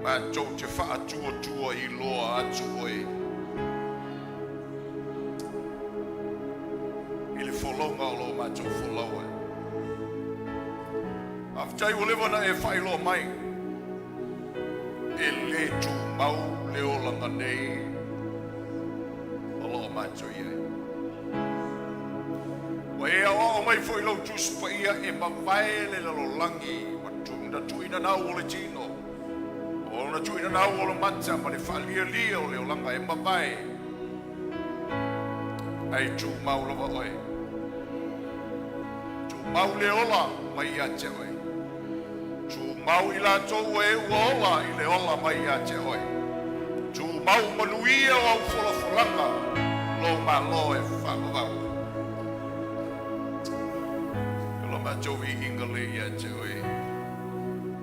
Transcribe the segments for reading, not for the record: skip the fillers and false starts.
Matou te faatuatuailoa atu oe i le folauga o lo matou folau ai. Faafetai ua leva ona e faailoa mai e le tumau le olaga nei o lo o matou i ai. Ua e aoao mai foi i lau Tusi Paia e mavae le lalolagi ma na tuuina nau o le tino, o na tuuina nau o le mata ma le faalialia o le olaga e mavae, ae tumau lava oe. Tumau le ola mai ia te oe. Tumau i latou ua e ua ola i le ola mai ia te oe. Tumau manuia o au folafolaga lou Malo e faavavau. O lo matou viiga le ia te oe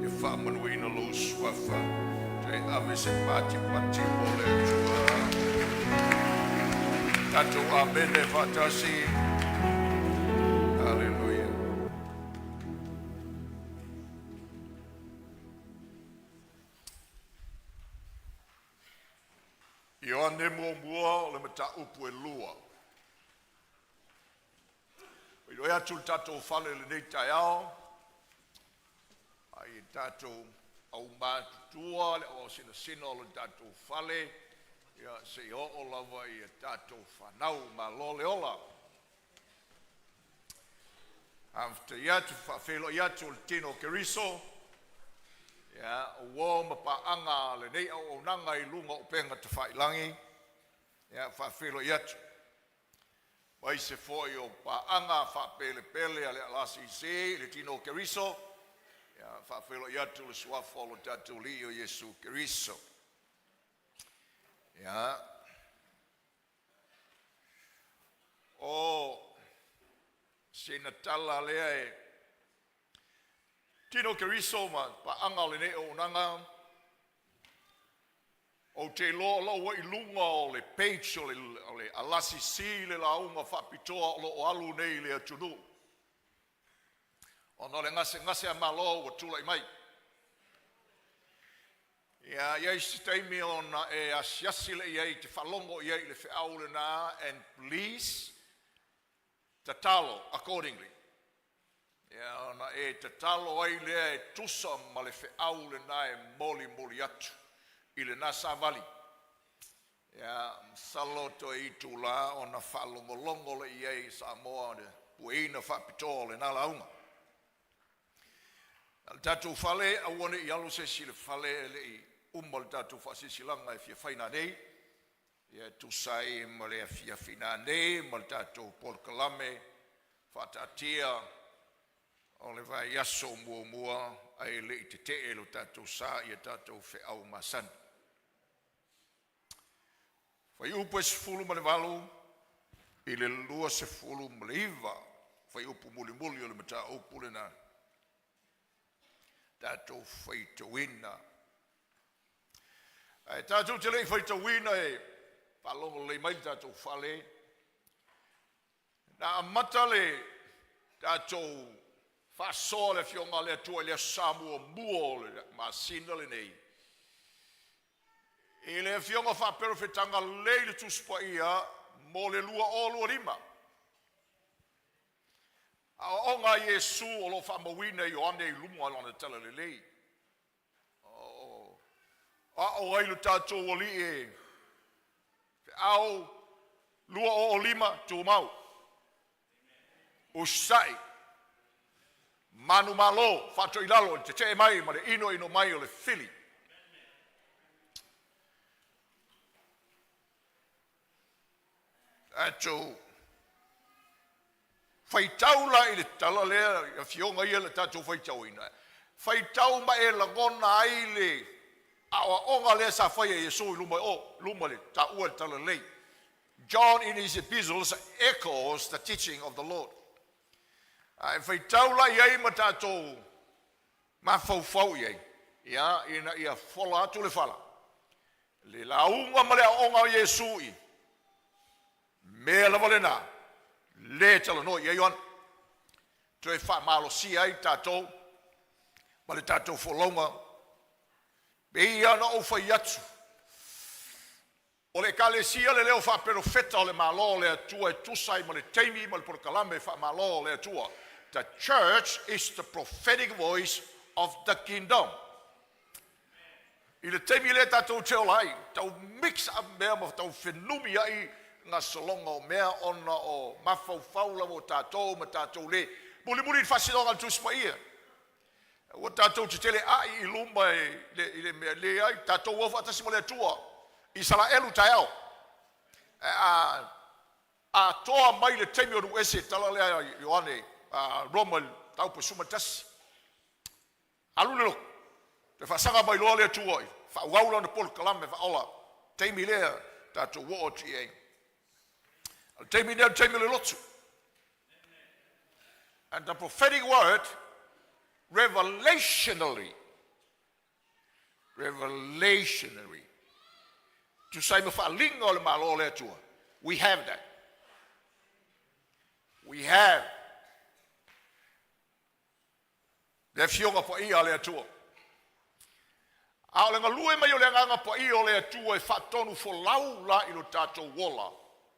e faamanuiaina lou suafa toe ave se patipati mo le Atua. Tatou amene faatasi. Aleluia. Ioane muamua o le mataupu e lua. Faailoa atu le tatou fale i lenei taeao, ai tatou aumatutua le auausinasina o le tatou fale, ia se i oo lava i tatou fanau, malo le ola. Faafetai atu, faafeiloai atu o le tino o Keriso, ia uo ma paaga lenei auaunaga i luga o upega tafailagi, ia faafeiloai atu. Mai se foi o paaga faapelepele a le LRCC i le tino o Keriso, ia faafeiloai atu le suafa o lo tatou Alii o Iesu Keriso. Ia o sina tala lea e tino Keriso ma paaga o lenei auaunaga, ou te iloa o lou ai luga o le page o le LRCC le lauga faapitoa o lo o alu nei i le atunuu. Ona o le gasegase a Malo ua tulai mai. Ia iai se taimi ona e asiasi le iai te faalogo iai i le feau lena, and please tatalo accordingly. Ia ona e tatalo ai lea e tusa ma le feau lena e molimoli atu i lena savali. Ia masalo toe itula ona faalogologo le iai i Samoa le pueina faapitoa o lena lauga. Le tatou fale, aua ne i alo se isi i le fale e le i uma le tatou faasilasilaga e fia fai nanei, ia e tusa ai ma le afiafi nanei ma le tatou polokalame faataatia o le vaiaso muamua ae le i tetee lo tatou sa ia tatou feau masani. Fuaiupu e 18 i le 29, fuaiupu mulimuli o le mataupu lena. Tatou faitauina. Ae tatou te le i faitauina e faalogo lelei mai le tatou fale, na amata le tatou faasoa le afioga a le Atua i le aso Sa muamua o le masina lenei. I le afioga faaperofetaga lelei le Tusi Paia mo le 2025. Aoaoga a Iesu o lo o faamauina i Ioane i luga o lana talalelei. O ao ai lo tatou alii e feau 205 tumau. Usita'i manumalo faatoilalo i le tetee mai ma le inoino mai o le fili. Tatou faitau la i le tala lea, afioga ia le tatou faitauina. Faitau ma e lagona ai le aoaoga lea sa faia e Iesu i luma o luma le taua le talalelei. John in his epistles echoes the teaching of the Lord. Ae faitau la i ai ma tatou mafaufau i ai, ia, ina ia fola atu le fala, le lauga ma le aoaoga o Iesu i mea lava lena, le talanoa i ai Ioane. Toe faamalosia ai tatou ma le tatou folauga. Pei lava ona ou fai atu, o le Ekalesia le leo faaperofeta o le Malo o le Atua e tusa ai ma le taimi ma le polokalame faamalo o le Atua. The church is the prophetic voice of the kingdom. I le taimi lea tatou te ola ai, tau mix up mea ma tau fenumi ai gasologa o mea ona o mafaufau lava o tatou ma tatou le mulimuli i le faasinoga a le Tusi Paia. Ua tatou teteleai i luma i le mea leai, tatou o faatasi ma le Atua. Isaraelu taeao. A atoa mai le taimi o nuu ese, tala lea Ioane, Roma i le mataupu e 11. Alu le lotu, toe faasaga mai loa le Atua i faaauau lana polokalame faaola. Taimi lea tatou oo atu i ai. O le taimi lea o le taimi o le lotu. And the prophetic word, revelationally, revelationary, tusa ai ma faaaliga o le Malo o le Atua. We have that. We have le Afioga Paia a le Atua. A o le galue mai o le Agaga Paia o le Atua e faatonu folau la i lo tatou ola,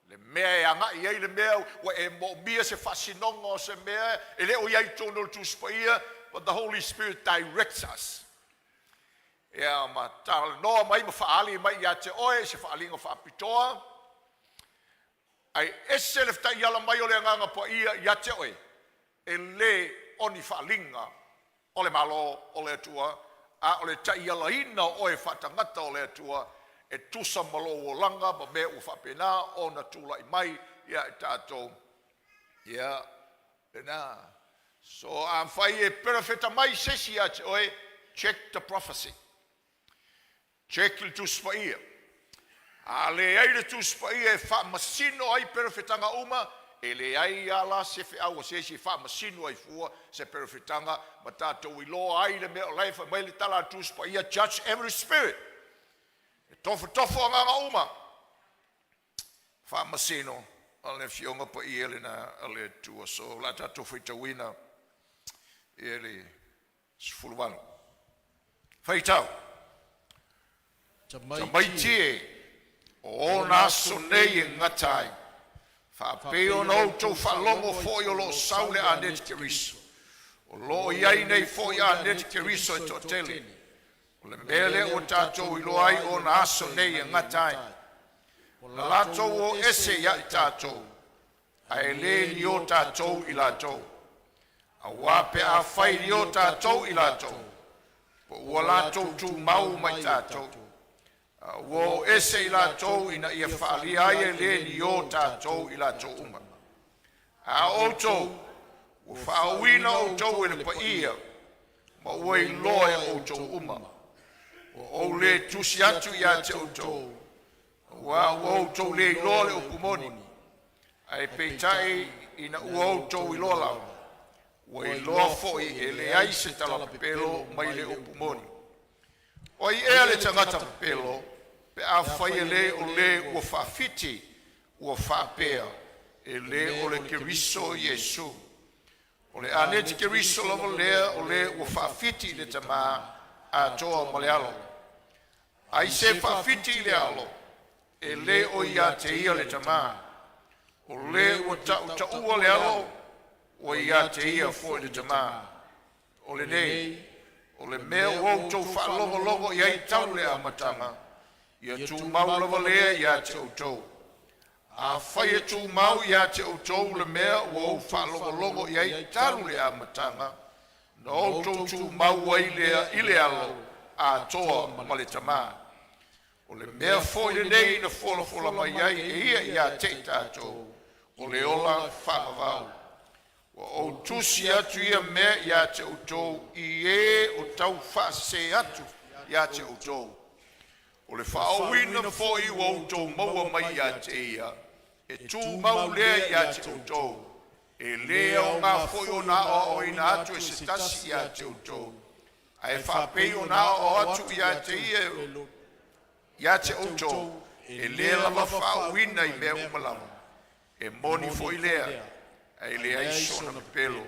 le mea e agai ai le mea ua e moomia se faasinoga o se mea e le o i ai i totonu o le Tusi Paia, but the Holy Spirit directs us. Ia ma talanoa mai ma faaali mai ia te oe se faaaliga faapitoa, ae ese le taiala mai o le Agaga Paia ia te oe, e le o ni faaaliga o le Malo o le Atua, a o le taialaina o oe faatagata o le Atua e tusa ma lou olaga ma mea ua faapena ona tulai mai ia i tatou. Ia, lena. So a mafai e perofeta mai se isi ia te oe, check the prophecy. Check le Tusi Paia. A leai le Tusi Paia e faamasino ai perofetaga uma, e leai lava la se feau a se isi e faamasino ai fua se perofetaga ma tatou iloa ai le mea o la e fai mai le tala a le Tusi Paia, judge every spirit. E tofotofo agaga uma. Faamasino a le Afioga Paia lena a le Atua. So la tatou faitauina ia le 18. Faitau. Tamaiti e, o ona aso nei e gata ai, faapei ona outou faalogo foi o lo o sau le Aneti Keriso. O lo o i ai nei foi Aneti Keriso e toatele. O le mea lea ua tatou iloa ai o ona aso nei e gata ai. Na latou o ese ia i tatou, ae le ni o tatou i latou. Auā pe afai ni o tatou i latou, po ua latou tumau mai tatou. A ua o ese i latou ina ia faalia ai e le ni o tatou i latou uma. A outou, ua faaauina outou e le paia, ma ua iloa e outou uma. Ua ou le tusi atu ia te outou, auā ua outou le iloa le upu moni. Ae peitai ina ua outou iloa lava, ua iloa foi e leai se tala pepelo mai le upu moni. O ai ea le tagata pepelo, pe afai e le o le ua faafiti, ua faapea, e le o le Keriso Iesu. O le Aneti Keriso lava lea o le ua faafiti i le Tamā atoa ma le Alo. Ai se faafiti i le Alo, e le o ia te ia le Tamā. O le ua tautaua le Alo, ua ia te ia foi le Tamā. O lenei, o le mea ua outou faalogologo i ai talu le amataga, ia tumau lava lea ia te outou. Afai e tumau ia te outou le mea ua ou faalogologo i ai talu le amataga, na outou tumau ai lea i le Alo atoa ma le Tamā. O le mea foi lenei na folafola mai ai e ia ia te i tatou, o le ola faavavau. Ua ou tusi atu ia mea ia te outou i e o tau faasese atu ia te outou. O le faaauina foi ua outou maua mai ia te ia, e tumau lea ia te outou. E le aoga foi ona aoaoina atu e se tasi ia te outou, ae faapei ona aoao atu ia te ia ia te outou, e le lava faaauina i mea uma lava. E moni foi lea, ae leai sona pepelo.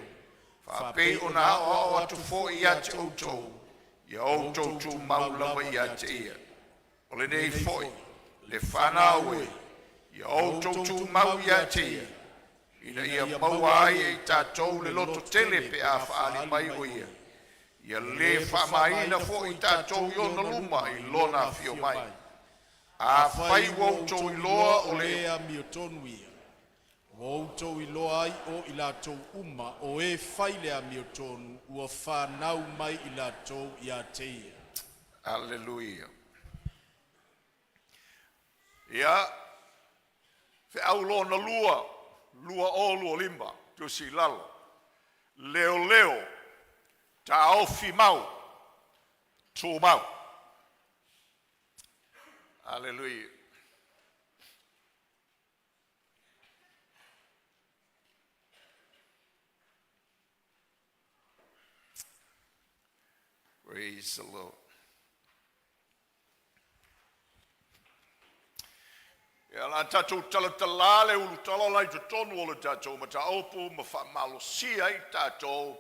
Faapei ona aoao atu foi ia te outou, Ia outou tumau lava ia te ia. O lenei foi, le fanau e, ia outou tumau ia te ia, ina ia maua ai e i tatou le lototele pe a faaali mai o ia. Ia le faamaina foi i tatou i ona luma i lona afio mai. Afai ua outou iloa o le amiotonu ia, ua outou iloa ai o i latou uma o e fai le amiotonu, ua fanau mai i latou ia te ia. Aleluia. Ia, feau lona lua, 2025, tusi i lalo, leoleo, taofi mau, tumau. Aleluia. Praise the Lord. Ia la tatou talatala le ulutala la i totonu o le tatou mataupu ma faamalosia ai tatou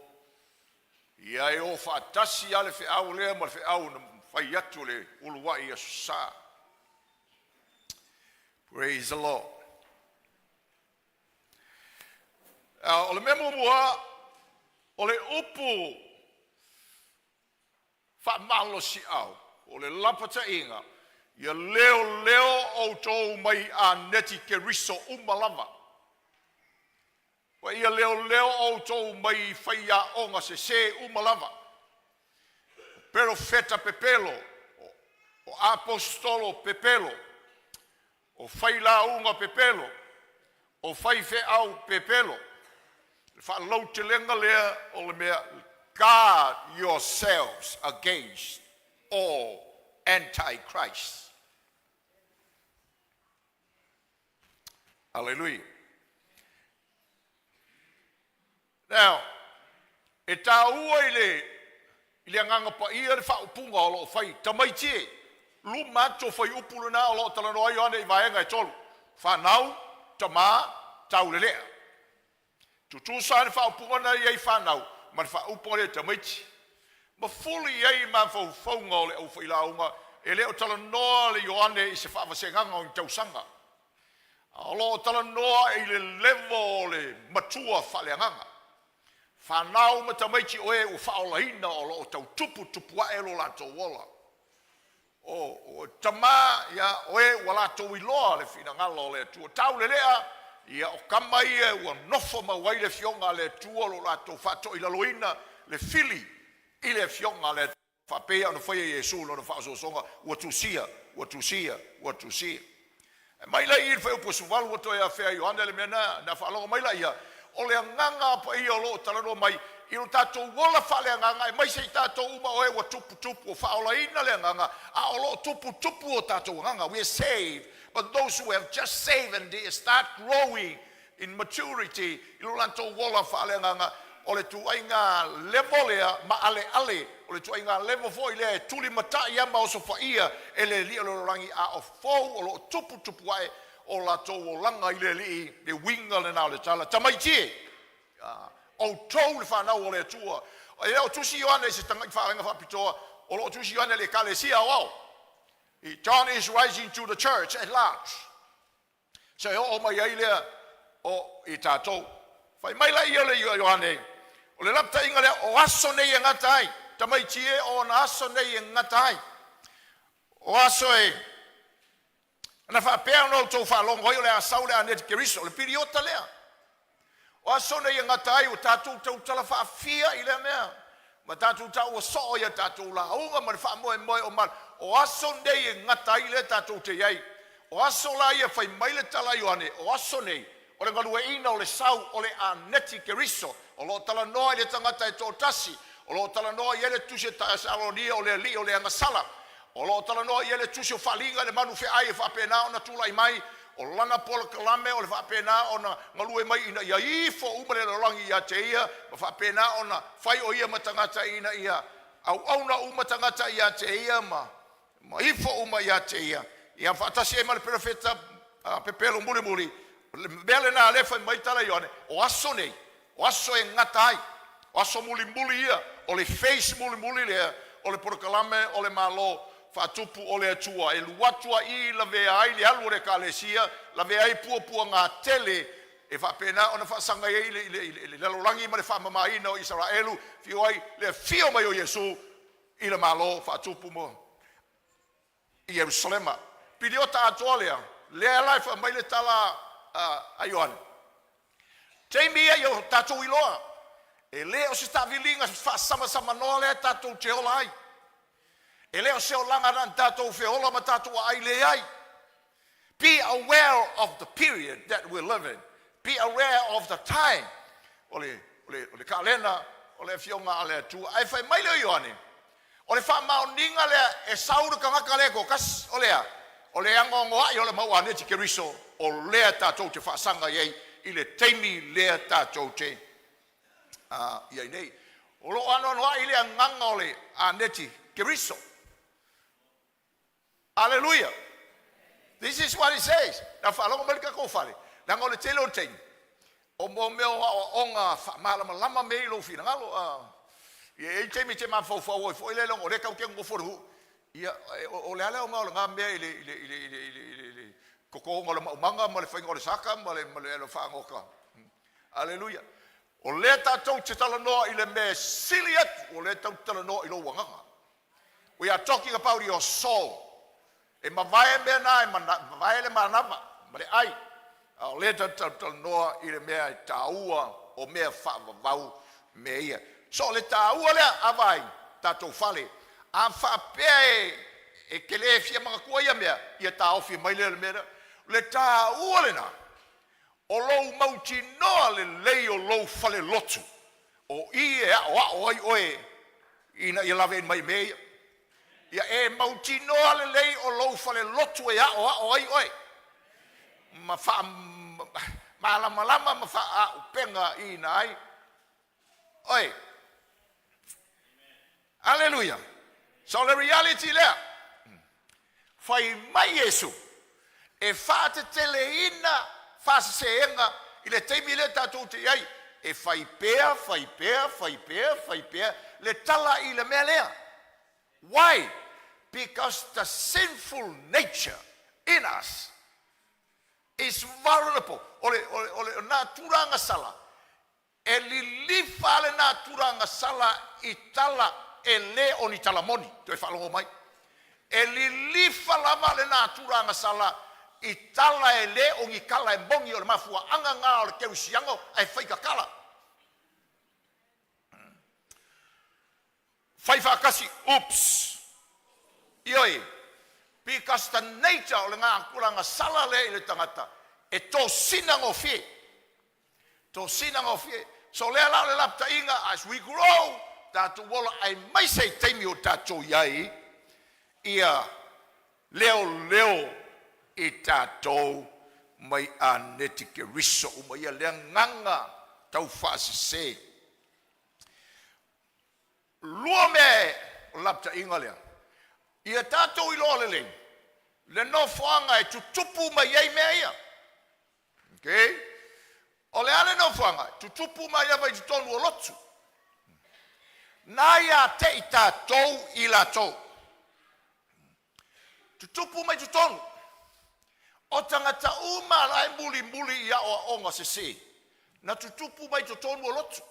ia e o faatasi lava le feau lea ma le feau na fai atu le uluai Aso Sa. Praise the Lord. O le mea muamua, o le upu faamalosiau, o le lapataiga, ia leoleo outou mai aneti keriso uma lava. Ma ia leoleo outou mai faiaoga sesē uma lava, perofeta pepelo, o aposetolo pepelo, o failauga pepelo, o faifeau pepelo. Le faalautelega lea o le mea, guard yourselves against all antichrist. Hallelujah. Now, e taua i le agaga paia le faaupuga o lo o fai, tamaiti e, luma atu o fuaiupu lena o lo o talanoa ai Ioane i vaega e tolu, fanau, tamā, taulelea. Tutusa le faaupuga na i ai fanau ma le faaupuga lea tamaiti. Ma fuli i ai mafaufauga o le aufailauga, e le o talanoa le Ioane i se faavasegaga o ni tausaga. A o lo o talanoa i le level o le matua faaleagaga. Fanau ma tamaiti o e ua faaolaina o lo o tau tupu tupu ae lo latou ola. O tama ia o e ua latou iloa le finagalo o le Atua. Taulelea ia o kama ia ua nofo mau ai le afioga a le Atua lo latou faatoilaloina le fili i le afioga a le Atua. Faapea ona faia Iesu lona faaosoosoga ua tusia, ua tusia, ua tusia. E mai lai i le fuaiupu 18 ua toe afea e Ioane le mea na, na faalogo mai laia, o le agaga paia o lo o talanoa mai i lo tatou ola faaleagaga, aemaise i tatou uma o e ua tuputupu, ua faaolaina le agaga, a o lo o tuputupu o tatou agaga. We are saved, but those who have just saved and they start growing in maturity, i lo latou ola faaleagaga, o le tuaiga level lea maaleale, o le tuaiga level foi lea e tulimatai ama osofaia e le alii o le lalolagi, a o fou o lo o tuputupu ae o latou olaga i le alii, le uiga lena o le tala. Tamaiti e, outou le fanau o le Atua. E le o tusi Ioane i se tagata faalaga faapitoa, o lo o tusi Ioane i le ekalesia aoao. John is writing to the church at large. Se o mai ai lea o i tatou. Fai mai la ia le Ioane, o le lapataiga lea o aso nei e gata ai, tamaiti e o ona aso nei e gata ai. O aso e na faapea ona outou faalogo ai o le a sau le aneti keriso, o le piliota lea. O aso nei e gata ai, ua tatou tautala faafia i lea mea. Ma tatou taua soo ia tatou lauga ma le faamoemoe o mal. O aso nei e gata ai lea tatou te iai. O aso la ia fai mai le tala Ioane, o aso nei, o le galueina o le sau o le aneti keriso, o lo o talanoa i le tagata e toatasi, o lo o talanoa i ai le tusi e Tesalonia o le alii o le agasala, o lo o talanoa i ai le tusi o faaliga i le manu feai e faapena ona tulai mai, o lana polokalame o le faapena ona galue mai ina ia ifo uma le lalolagi ia te ia, ma faapena ona fai o ia ma tagata ina ia auauna uma tagata ia te ia ma ifo uma ia te ia. Ia faatasi ai ma le perofeta pepelo mulimuli, le mea lena le fai mai tala Ioane, o aso nei, o aso e gata ai, o aso mulimuli ia, o le phase mulimuli lea, o le polokalame o le Malo faatupu o le Atua, e alu atu a i lavea ai le alu o le Ekalesia, lavea ai puapuaga tele e faapena ona faasaga i ai le lalolagi ma le faamamaina o Isaraelu, afio ai le afio mai o Iesu i le Malo faatupu mo Ierusalema. Piliota atoa lea, lea la e fai mai le tala a Ioane. Taimi ia ia o tatou iloa, e le o se taaviliga faasamasamanoa lea tatou te ola ai. E le o se olaga na tatou feola ma tatou aai leai. Be aware of the period that we live in. Be aware of the time. O le kalena o le afioga a le Atua. Ae fai mai le o Ioane, o le faamaoniga lea e sau le tagata lea e toatasi, o le a? O le anoanoai o le mau aneti Keriso o lea tatou te faasaga i ai i le taimi lea tatou te i ai nei. O lo o anoanoai le agaga o le aneti Keriso. Aleluia. This is what it says. Na faalogo mai le tatou fale, leaga o le tele o le taimi, o mo mea o aoaoga faamalamalama mea i lou finagalo. Ia e i ai taimi e te mafaufau ai foi lea, leaga o lea tatou te nonofo i le hu. Ia, o le a le aoga o lena mea i le totoga o le maumaga ma le faiga o le saka ma le faagoka. Aleluia. O lea tatou te talanoa i le mea e sili atu, o lea tatou te talanoa i lou agaga. We are talking about your soul. E mavae mea na, e mavae le manava ma le ai. A o lea tatou talanoa i le mea e taua o mea faavavau mea ia. So o le taua lea a vaai tatou fale, a faapea e te le fia manatua ia mea, ia taofi mai lea le mea lea. Le taua lena, o lou mautinoa lelei o lou falelotu, o i e aoao ai oe ina ia laveai mai mea ia. Ia e mautinoa lelei o lou falelotu e aoao ai oe ma faamalamalama ma faaaupega ina ai oe. Aleluia. So le reality lea, fai mai Iesu e faateteleina faaseseega i le taimi lea tatou te i ai, e fai pea, fai pea, fai pea, fai pea le tala i le mea lea. Why? Because the sinful nature in us is vulnerable. O le natura agasala, e lilifa le natura agasala i tala e le o ni tala moni. Toe faalogo mai. E lilifa lava le natura agasala i tala e le o ni tala e moni o le mafuaanga ngā o le kerisiano ae fai tatala. Fai faatasi, oops. Ioe, because the nature o le natura agasala lea i le tagata, e tosina gofie. Tosina gofie. So lea la o le lapataiga, as we grow, tatou ola ai mai se i taimi o tatou i ai, ia leo leo i tatou mai aneti Keriso uma ia le agaga tau faasese. Lua mea o lapataiga lea. Ia tatou iloa lelei, le nofoaga e tutupu mai ai mea ia. Okay? O le a le nofoaga, tutupu mai lava i totonu o lotu. Na ia te i tatou i latou. Tutupu mai totonu. O tagata uma la e mulimuli i aoaoga sese, na tutupu mai totonu o lotu.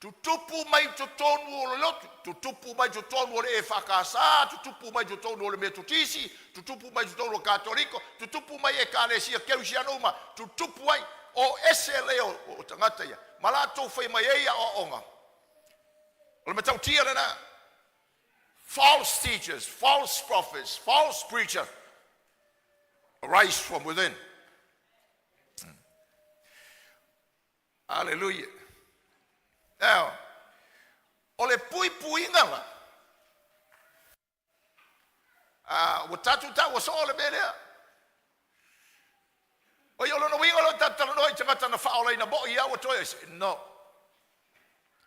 Tutupu mai totonu o le lotu, tutupu mai totonu o le EFKS, tutupu mai totonu o le Metotisi, tutupu mai totonu o Katoliko, tutupu mai Ekalesia Kerisiano uma, tutupu ai, o ese lea o tagata ia. Ma latou fai mai ai aoaoga. O le matautia lena. False teachers, false prophets, false preachers arise from within. Hallelujah. Now, o le puipuiga la, ua tatou taua soo le mea lea. O ia o lona uiga o lo tatou talanoa i tagata na faaolaina moi ia ua toe ese. No.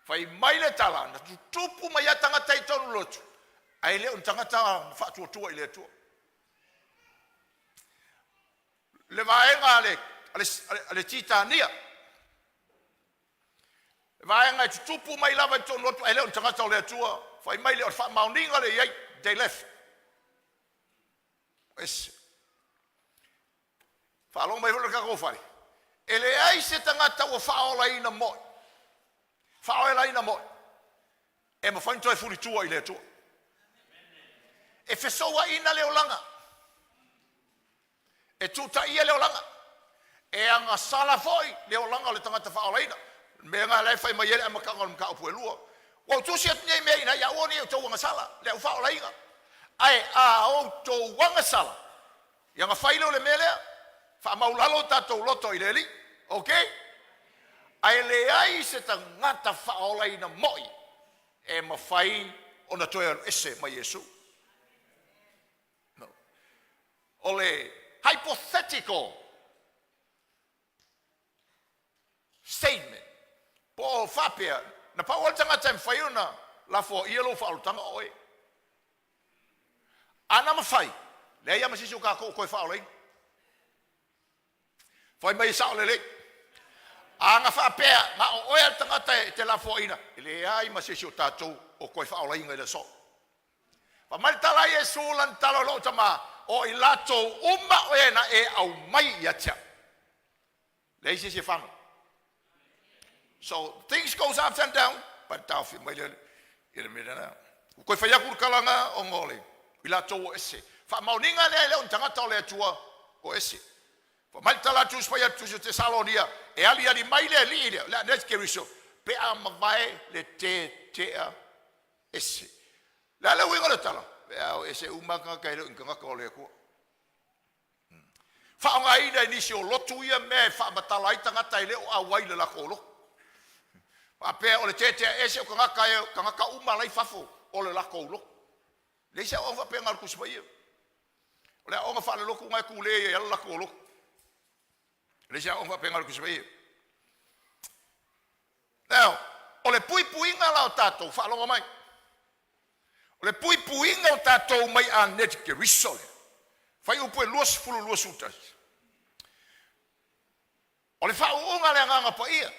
Fai mai le tala, na tutupu mai a tagata i tonu lotu, ae le o ni tagata na faatuatua i le Atua. Le vaega a le Titania. Vaega e tutupu mai lava i totonu atu ae le o ni tagata o le Atua, fai mai lea o le faamaoniga lea e i ai, they left. Ese. Faalogo mai foi le tatou fale, e leai se tagata ua faaolaina moi, faaolaina moi, e mafai ona toe fulitua i le Atua. E fesouaina le olaga, e tutaia le olaga, e agasala foi le olaga o le tagata faaolaina. O le mea lena la e fai mai ai le amataga o le mataupu e lua. Ua ou tusi atu nei mea ina ia aua ne i outou agasala, le au faaolaina. Ae a outou agasala, ia ona fai lea o le mea lea, faamaulalo o tatou loto i le Alii. Okay? Ae leai se tagata faaolaina moi e mafai ona toe alu ese mai Iesu. No. O le hypothetical statement po o faapea, na pau lava le tagata e mafai ona lafoaia lou faaolataga o oe. A na mafai, leai lava ma se isi o tatou o toe faaolaina. Fai mai e sao lelei. A na faapea na o oe lava le tagata e te lafoaina, e leai ma se isi o tatou o toe faaolaina i le aso. Fai mai le tala a Iesu lana tala o lou tama, o i latou uma o e na e aumai ia te au. Leai se isi e fano. So things goes up and down, but taofi mai le i le mea lena. Ua toe fai atu le tala na ona o le i latou o ese. Faamaoniga lea e le o ni tagata o le Atua o ese. Fai mai le tala a Tusi Paia Tusi o Tesalonia, e aliali mai le alii lea, le Aneti Keriso, pe a mavae le tetea ese. Le a le uiga o le tala? Pe a o ese uma tagata e le o ni tagata o le Atua. Faaaogaina e nisi o lotu ia mea e faamatala ai tagata e le o auai i le latou lotu. Faapea o le tetea ese o tagata e tagata uma la i fafo o le latou lotu. Leai se aoaoga faapena a le Tusi Paia. O le aoaoga faalelotu na e tulei ai lava le latou lotu. Leai se aoaoga faapena a le Tusi Paia. Now, o le puipuiga la o tatou, faalogo mai. O le puipuiga o tatou mai Aneti Keriso lea. Fuaiupu e 20 21. O le faauuga a le Agaga Paia.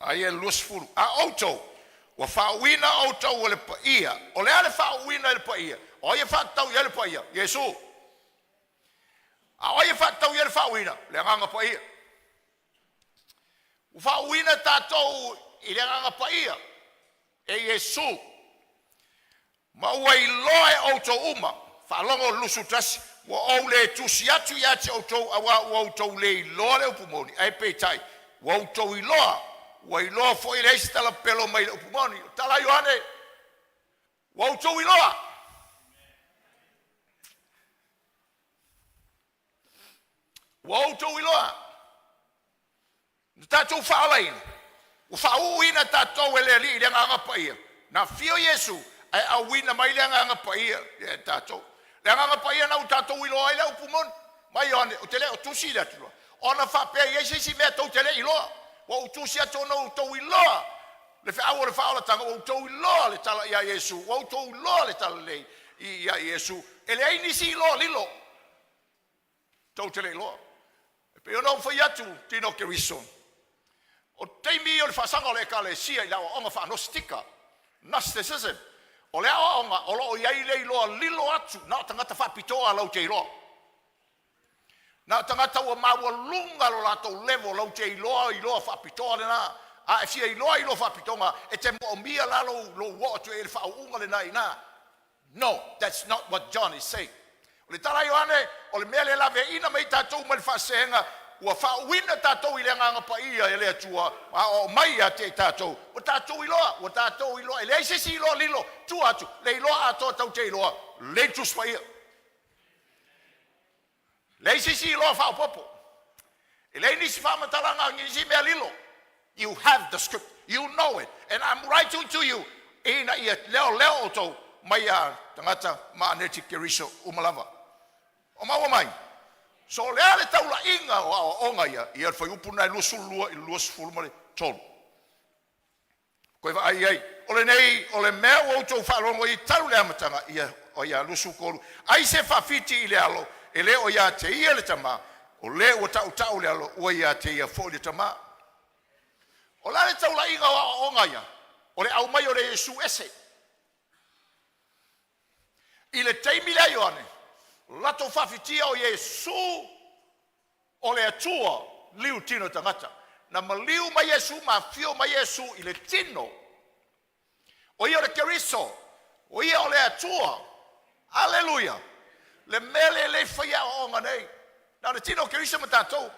Aia le 20. A outou, ua faauuina outou e le paia. O le a le faauuina e le paia? O ai e faatatau i ai le paia? Iesu. A o ai e faatatau i ai le faauuina? Le Agaga Paia. Ua faauuina tatou i le Agaga Paia e Iesu, ma ua iloa e outou uma, faalogo le 21, ua ou le tusi atu ia te outou auā ua outou le iloa le upu moni, ae peitai, ua outou iloa, ua iloa foi e leai se talapelo mai le upu moni. O tala a Ioane, ua outou iloa. Ua outou iloa. Na tatou faaolaina, ua faauuina tatou e le Alii i le Agaga Paia. Na afio Iesu ae auina mai le Agaga Paia ia tatou. Le Agaga Paia na ua tatou iloa ai le upu moni. Mai Ioane, ou te le o tusi le atu loa, ona faapea e i ai se isi mea tou te le i iloa. Ua ou tusi atu ona outou iloa le feau o le faaolataga, ua outou iloa le tala ia Iesu, ua outou iloa le talalelei ia Iesu. E leai nisi iloa lilo, tou te le iloa. E pei ona ou fai atu, tino Keriso, o taimi o le faasaga o le Ekalesia i le aoaoga faa-Gnostika, Gnosticism, o le aoaoga o lo o i ai le iloa lilo atu na o tagata faapitoa lau te iloa. Na o tagata ua maualuga lo latou level lau te iloa iloa faapitoa lena. A e fia iloa iloa faapitoga, e te moomia la lou, lou oo atu i le faauuga lena i ina. No, that's not what John is saying. O le tala a Ioane, o le mea lea e laveaiina mai tatou mai le faasehega, ua faauuina tatou i le Agaga Paia e le Atua, ma aoao mai ia te i tatou, ua tatou iloa, ua tatou iloa, e leai se isi iloa lilo, tua atu, le iloa atoa tou te iloa, le Tusi Paia. Leai se isi iloa faaopoopo. E leai nisi faamatalaga, nisi mea lilo. You have the script. You know it. And I'm writing to you ina ia leoleo outou mai a tagata ma aneti Keriso uma lava. O maua mai. So o le a le taulaiga o aoaoga ia, ia le fuaiupu lena e 22 i le 23. Koe vaai ai, o lenei o le mea ua outou faalogo i talu le amataga, ia o ia 23. Ai se faafiti i le alo, e le o ia te ia le tama, o le ua tautau le alo, ua ia te ia foi le tama. O le a le taulaiga o aoaoga ia? O le aumai o le Iesu ese. I le taimi lea Ioane, latou faafitia o Iesu o le Atua liu tino tagata. Na maliu mai Iesu ma afio mai Iesu i le tino. O ia o le Keriso, o ia o le Atua. Aleluia! Le mea lea e le faia aoaoga nei. Na o le tino o Keriso ma tatou.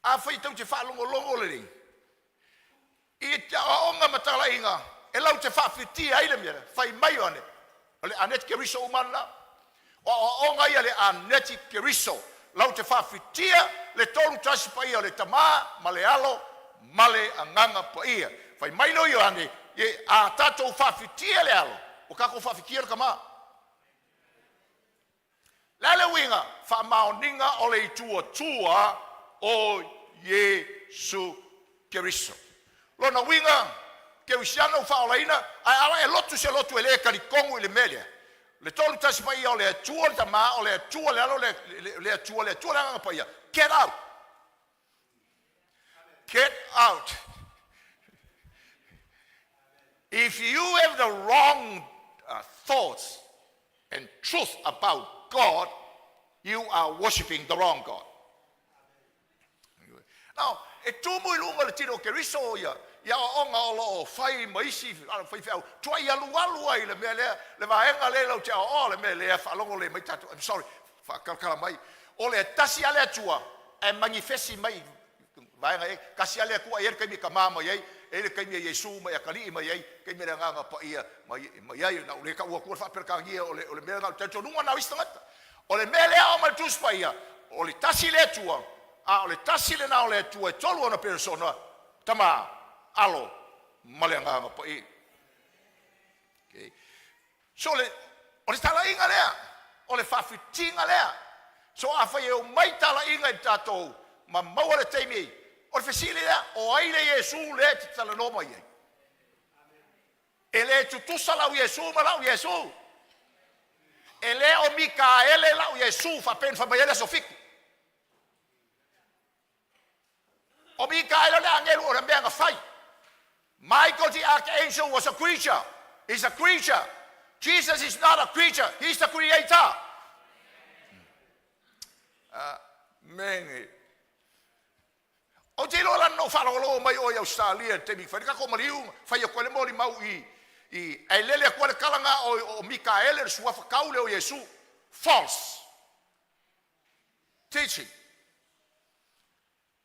Afai tou te faalogologo lelei i te aoaoga ma talaiga e lau te faafitia ai le mea lea, fai mai Ioane, o le aneti Keriso uma lena. O aoaoga ia le aneti Keriso, lau te faafitia le tolu tasi paia o le Tamā ma le Alo ma le Agaga Paia. Fai mai lea o Ioane, e a tatou faafitia le Alo, ua tatou faafitia le Tamā. Le a le uiga? Faamaoniga o le itu Atua o Iesu Keriso. Lona uiga, kerisiano ua faaolaina, ae a e lotu se lotu e le talitonu i le mea lea, le tolu tasi paia o le Atua le Tamā, o le Atua le Alo, le Atua, le Atua le Agaga Paia. Get out. Get out. If you have the wrong thoughts and truth about God, you are worshiping the wrong God. Now, e tumu i luga o le tino o Keriso ia ia aoaoga o lo o fai ma isi faifeau tuai alualu ai le mea lea, le vaega lea lau te aoaoa le mea lea faalogo le mai tatou. I'm sorry, faakalakala mai. O le tasi a le Atua e manifesi mai vaega e kasi a le Atua e i ai le taimi e Tamā mai ai, e i ai le taimi e Iesu mai atalii mai ai, taimi e le Agaga Paia mai, mai ai. Na ou le tau atua le faaperetania o le mea na o le talitonuga na o isi tagata. O le mea lea o mai le Tusi Paia, o le tasi le Atua, a o le tasi lena o le Atua e tolu ona persona, Tamā, Alo ma le Agaga Paia. Okay. So le, o le talaiga lea, o le faafitiga lea. So afai e omai talaiga i tatou ma maua le taimi, o le fesili lea, o ai le Iesu lea e te talanoa mai ai? E le tutusa lau Iesu ma lau Iesu. E le o Mikaele lau Iesu faapea na fai mai ai le aso 7. O Mikaele o le agelu o le mea na fai. Michael the archangel was a creature. He's a creature. Jesus is not a creature. He's the creator. Amen. Ou te iloa la na ou faalogologo mai oe i Ausetalia i le taimi fai le tatou maliu, fai atu ai le molimau i ae lele atu ai le tala na o Mikaele le suafa tau lea o Iesu. False teaching.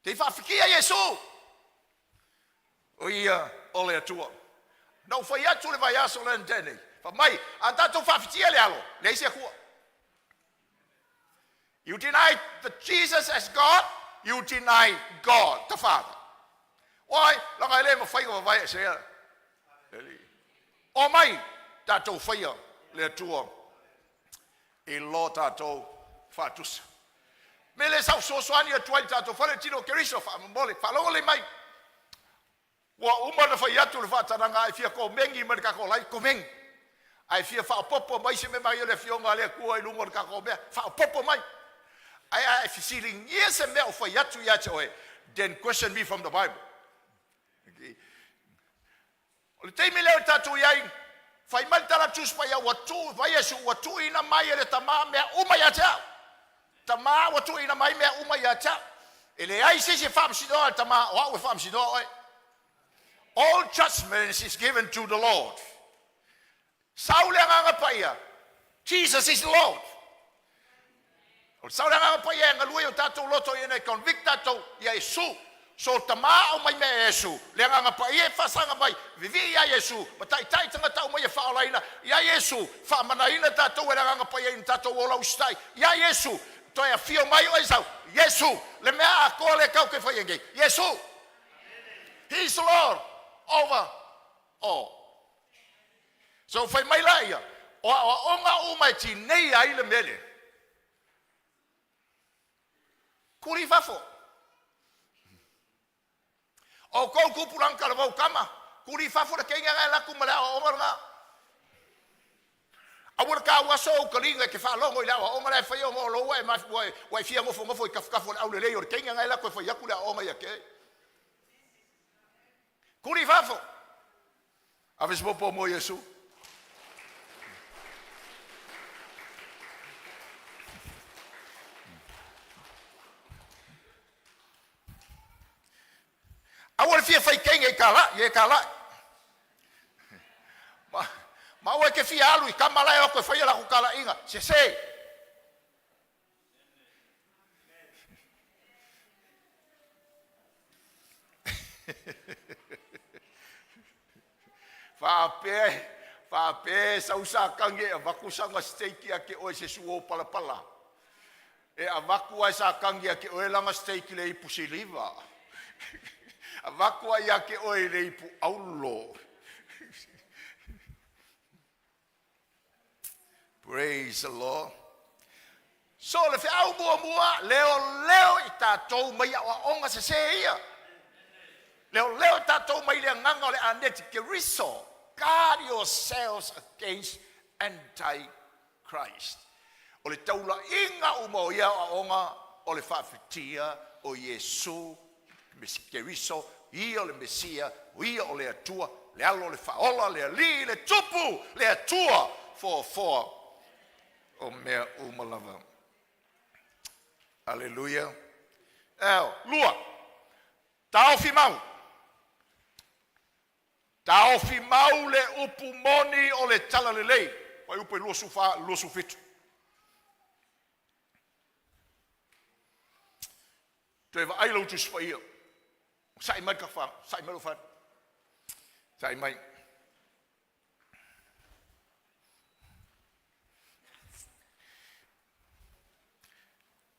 Te i faafikia Iesu. O ia o le Atua. Na ou fai atu le vaiaso lea na tea nei. Fai mai, a tatou faafitia le Alo, leai se Atua. You deny the Jesus as God, you deny God the Father. Why? Laga e le mafai ona vavae esea. O mai tatou faia le Atua i lo tatou faatusa. Me le sau fesoasoani atu ai i le tatou fale tino o Keriso faamolemole, faalogo lelei mai. Ua uma ona fai atu le faatanaga a e fia komeni mai le tatou live, komeni. A e fia faaopoopo mai se mea mai o le Afioga a le Atua i luga o le tatou mea, faaopoopo mai. Ae a e fesiligia se mea o fai atu ia te oe, then question me from the Bible. Okay. O le taimi lea o tatou i ai, fai mai le tala Tusi Paia ua tuu, fai Iesu, ua tuuina mai e le Tamā mea uma ia te au. Tamā ua tuuina mai mea uma ia te au. E leai se isi e faamasinoa le Tamā, o au e faamasinoa oe. All judgments is given to the Lord. Sau le Agaga Paia, Jesus is Lord. O le sau le Agaga Paia e galue i o tatou loto ina e convict tatou ia Iesu. So Tamā au mai mea e Iesu, le Agaga Paia e faasaga mai, vivii ia Iesu, ma taitai tagata uma ia faaolaina ia Iesu, faamanaina tatou e le Agaga Paia ina tatou ola usitai ia Iesu, toe afio mai oe sau, Iesu, le mea atoa lea tatou te faia nei, Iesu. He is Lord over all. So fai mai la ia, o aoaoga uma e tinei ai le mea lea. Kuli i fafo. O kou tupulaga talavou tama, kuli i fafo le teine na e alu atu ma le aoaoga lena. Aua le taua aso ou taliga e te faalogo i le aoaoga la e faia ona o lou ua e ua e fia nofonofo i tafatafa o le aulelei o le teine na e alu atu e fai atu le aoaoga ia te. Kuli i fafo. Ave se popo mo Iesu. Aua le fia fai kenge i kalai, e kalai. Ma, ma aua e te fia alu i tama la e o atu e faia latou talaiga. Sese. Faapea, faapea e sau sa tagi e avatu sana steak ia te oe i se suo palapala. E avatu lava e Satani ia te oe lana steak i le ipu siliva. Avatu lava ia te oe i le ipu auro. Praise the Lord. So le feau muamua, leoleo i tatou mai aoaoga sesē ia. Leoleo i tatou mai le agaga o le aneti-Keriso. Guard yourselves against anti-Christ. O le taulaiga uma o ia aoaoga o le faafitia o Iesu Keriso, ia o le Mesia, o ia o le Atua, le Alo o le Faaola, le Alii, le Tupu, le Atua foafoa o mea uma lava. Aleluia. Lua, taofi mau. Taofi mau le upu moni o le talalelei. Fuaiupu e 24 27. Toe vaai lau Tusi Paia. Sa'i mai le tafa, sa'i mai lou fale. Sa'i mai.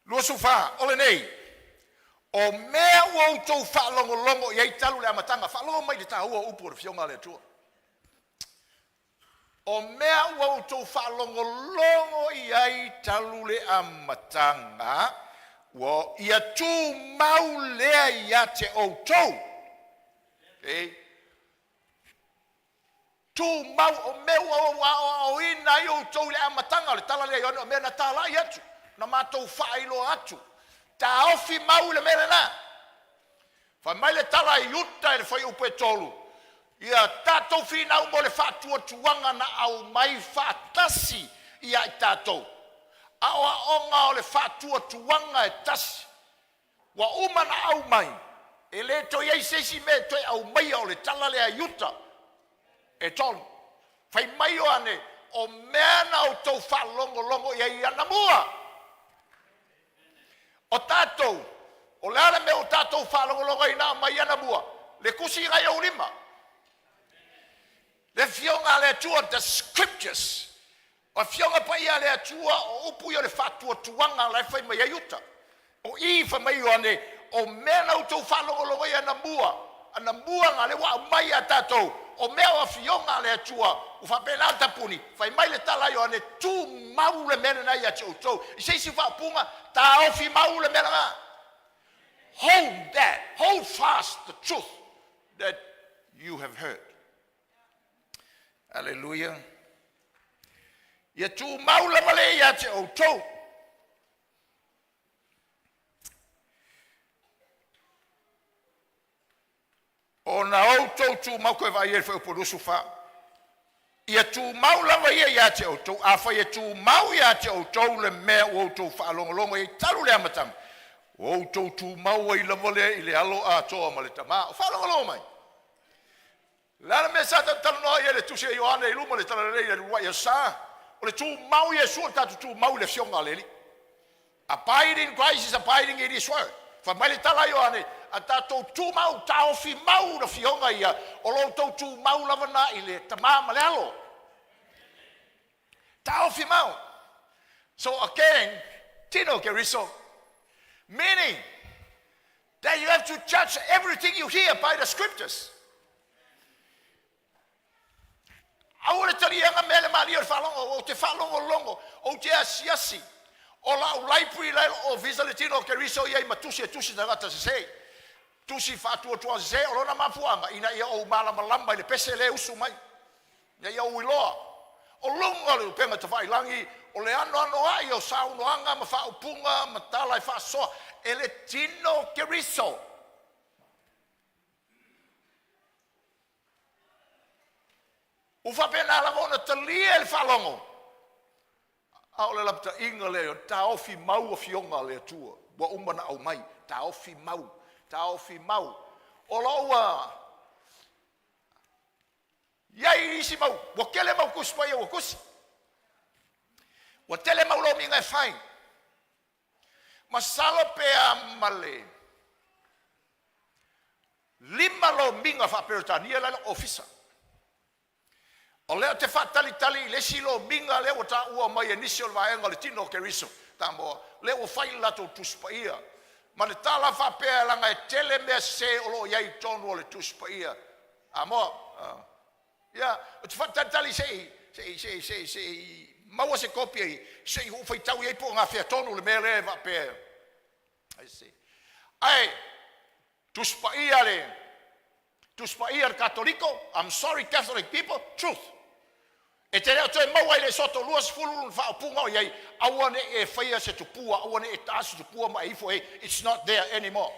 24, o lenei, o mea ua outou faalogologo i ai talu le amataga. Faalogo mai i le taua o upu o le Afioga a le Atua. O mea ua outou faalogologo i ai talu le amataga, ua ia tumau lea ia te outou. Okay? Tumau o mea ua ou aoaoina ai outou i le amataga o le tala lea Ioane o mea na talai atu, na matou faailoa atu. Taofi mau i le mea lena. Fai mai le tala i Iuta i le fuaiupu e 3, ia tatou finau mo le faatuatuaga na aumai faatasi ia i tatou. Aoaoga o le faatuatuaga e tasi. Ua uma na aumai, e le toe i ai se isi mea e toe aumaia o le tala lea a Iuta e 3. Fai mai Ioane, o mea na outou faalogologo i ai anamua. O tatou, o le a le mea ua tatou faalogologo ai na aumai anamua? Le tusi na i ou lima. Le afioga a le Atua, the scriptures. O afioga paia a le Atua o upu ia o le faatuatuaga la e fai mai ai Iuta. O i fai mai Ioane, o mea na outou faalogologo ai anamua, anamua na lea ua aumai ia tatou, o mea o afioga a le Atua, ua faapena ona tapuni, fai mai le tala a Ioane, tumau le mea lena ia te outou. I se isi faaupuga, taofi mau le mea lena. Hold that, hold fast the truth that you have heard. Hallelujah. Ia tumau lava le ia te outou. Ona outou tumau toe vaai ai i le fuaiupu 24. Ia tumau lava ia ia te outou, afai e tumau ia te outou le mea ua outou faalogologo ai talu le amataga, ua outou tumau ai lava lea i le alo atoa ma le Tamā. O faalogologo mai. Le a le mea sa talanoa ai le tusi a Ioane i luma o le talalelei i le uluai aso Sa? O le tumau i Iesu, o le tatou tumau i le afioga a le Alii. Abide in Christ is abiding in His word. Fai mai le tala a Ioane, a tatou tumau, taofi mau le afioga ia, o lo outou tumau lava na i le Tamā ma le Alo. Taofi mau. So again, tino Keriso, meaning that you have to judge everything you hear by the scriptures. Aua le taliaga mea le malie o le faalogo, ou te faalogologo, ou te asiasi. O lau library la e lou ofisa le tino o Keriso i ai ma tusi e tusi tagata sesē. Tusi faatuatua sesē o lona mafuaaga ina ia ou malamalama i le pese lea e usu mai. Ina ia ou iloa. O luga o le upega tafailagi o le anoanoai o saunoaga ma faaupuga ma tala e faasoa e le tino o Keriso. Ua faapena lava ona talia e le faalogo, a o le lapataiga lea, taofi mau afioga a le Atua ua uma ona aumai, taofi mau, taofi mau. O lo o ua i ai isi mau, ua tele mau Tusi Paia ua tusi, ua tele mau lomiga e fai. Masalo pe a ma le 5 lomiga faa-Peretania la e i lou ofisa. O lea ou te faatalitali i le isi lomiga lea ua taua mai e nisi o le vaega o le tino o Keriso Samoa, lea ua fai le latou Tusi Paia ma le tala faapea, leaga e tele mea sese o lo o i ai i totonu o le Tusi Paia Samoa. Ia, ou te faatalitali se i se i se i se i se i maua se kopi se i ou faitau i ai po o gafea tonu le mea lea e faapea ai se. Ae Tusi Paia le Tusi Paia le Katoliko, I'm sorry Catholic people, truth. E te le o toe maua i le Soto 20 lona faaupuga o i ai, aua ne i e faia se tupua, aua ne i e taa se tupua ma e ifo i ai. It's not there anymore.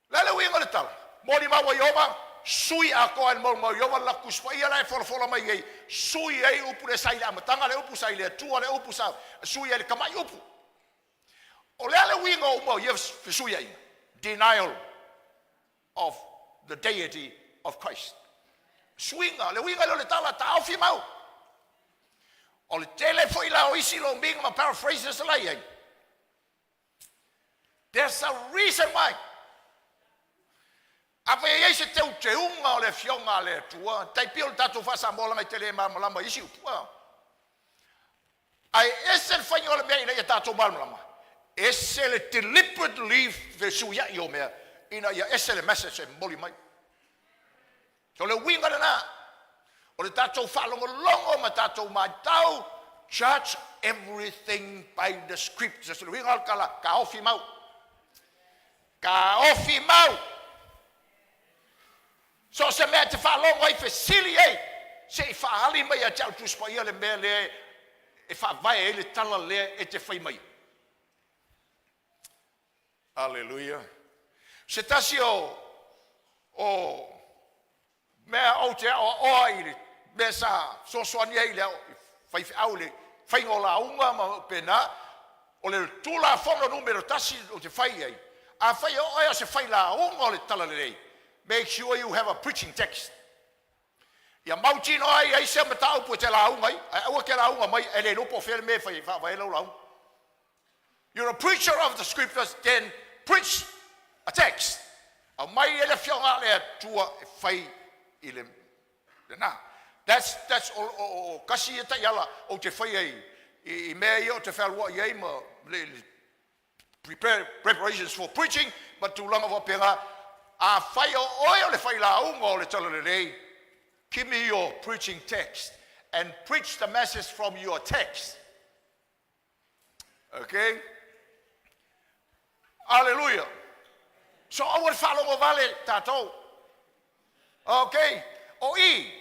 O le a le uiga o le tala? Molimau a Ieova, sui atoa e le molimau a Ieova le latou Tusi Paia la e folafola mai nei, sui ai upu le sa i le amataga, le upu sa i le Atua, le upu sa sui ai le tamai upu. O le a le uiga o uma o ia fesuiaiga? Denial of the deity of Christ. Suiga, le uiga lea o le tala, taofi mau. O le tele foi la o isi lomiga ma paraphrases la i ai. There's a reason why. Afai e i ai se teuteuga o le Afioga a le Atua, tai pei o le tatou faa-Samoa leaga e te le malamalama i isi upu. Ae ese le faiga o le mea ina ia tatou malamalama, ese le deliberately fesuiai o mea ina ia ese le message e momoli mai. So o le uiga lena o le tatou faalogologo ma tatou matau, judge everything by the scriptures. O le uiga o le tala, taofi mau. Taofi mau. So o se mea e te faalogo ai, fesili ai, se i faaali mai ia te au Tusi Paia le mea lea e faavae ai le tala lea e te fai mai. Aleluia. Se tasi o mea ou te aoaoa i le mea sa fesoasoani ai i le faifeau i le faiga o lauga ma pena, o le Tulafono numera 1 ou te fai ai, afai o oe o se failauga o le Talalelei, make sure you have a preaching text. Ia mautinoa ai ai se mataupu e te lauga ai, ae aua te lauga mai e le iloa po o fea le mea e fai faavae lau lauga. You're a preacher of the scriptures, then preach a text. Aumai e le Afioga a le Atua e fai i le lena. That's o kasi ia taiala ou te fai ai i mea ia ou te fealuai ai ma le prepare, preparations for preaching ma tulaga faapena. Afai o oe o le failauga o le Talalelei, give me your preaching text and preach the message from your text. Okay? Aleluia. So aua le faalogo vale tatou. Okay? O i,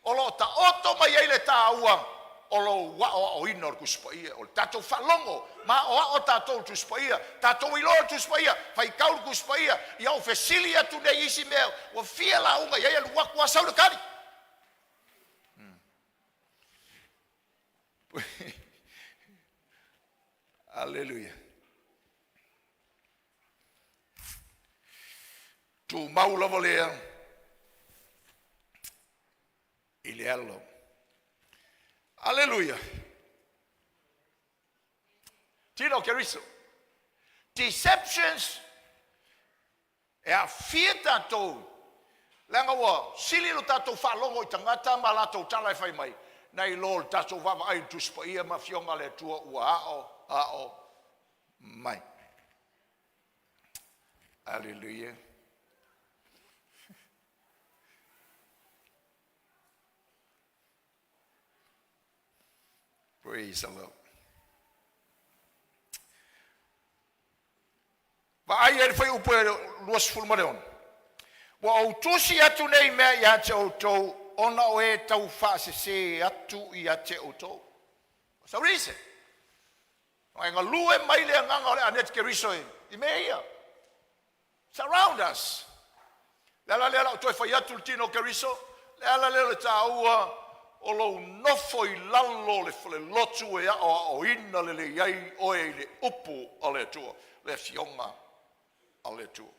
o lo o taoto mai ai le taua o lou aoaoina o le Tusi Paia, o le tatou faalogo, ma aoao tatou le Tusi Paia, tatou iloa le Tusi Paia, faitau le Tusi Paia, ia ou fesili atu nei isi mea, ua fia lauga i ai alu atu lava sau le tali. Aleluia. Tumau lava lea i le alo. Aleluia. Tino Keriso. Deceptions e aafia tatou, leaga ua sili lo tatou faalogo i tagata ma latou tala e fai mai, nai lo le tatou vaavaai i le Tusi Paia ma Afioga a le Atua ua ao ao mai. Aleluia. Praise the Lord. Vaai ai le fuaiupu e 26. Ua ou tusi atu nei mea ia te outou ona o e tau faasese atu ia te outou. So reason. E galue mai le agaga o le Aneti Keriso i mea ia. Surround us. Le ala lea la o toe fai atu le tino o Keriso, Le ala lea o le taua o lou nofo i lalo o le falelotu e aoaoina lelei ai oe i le upu a le Atua, le Afioga a le Atua.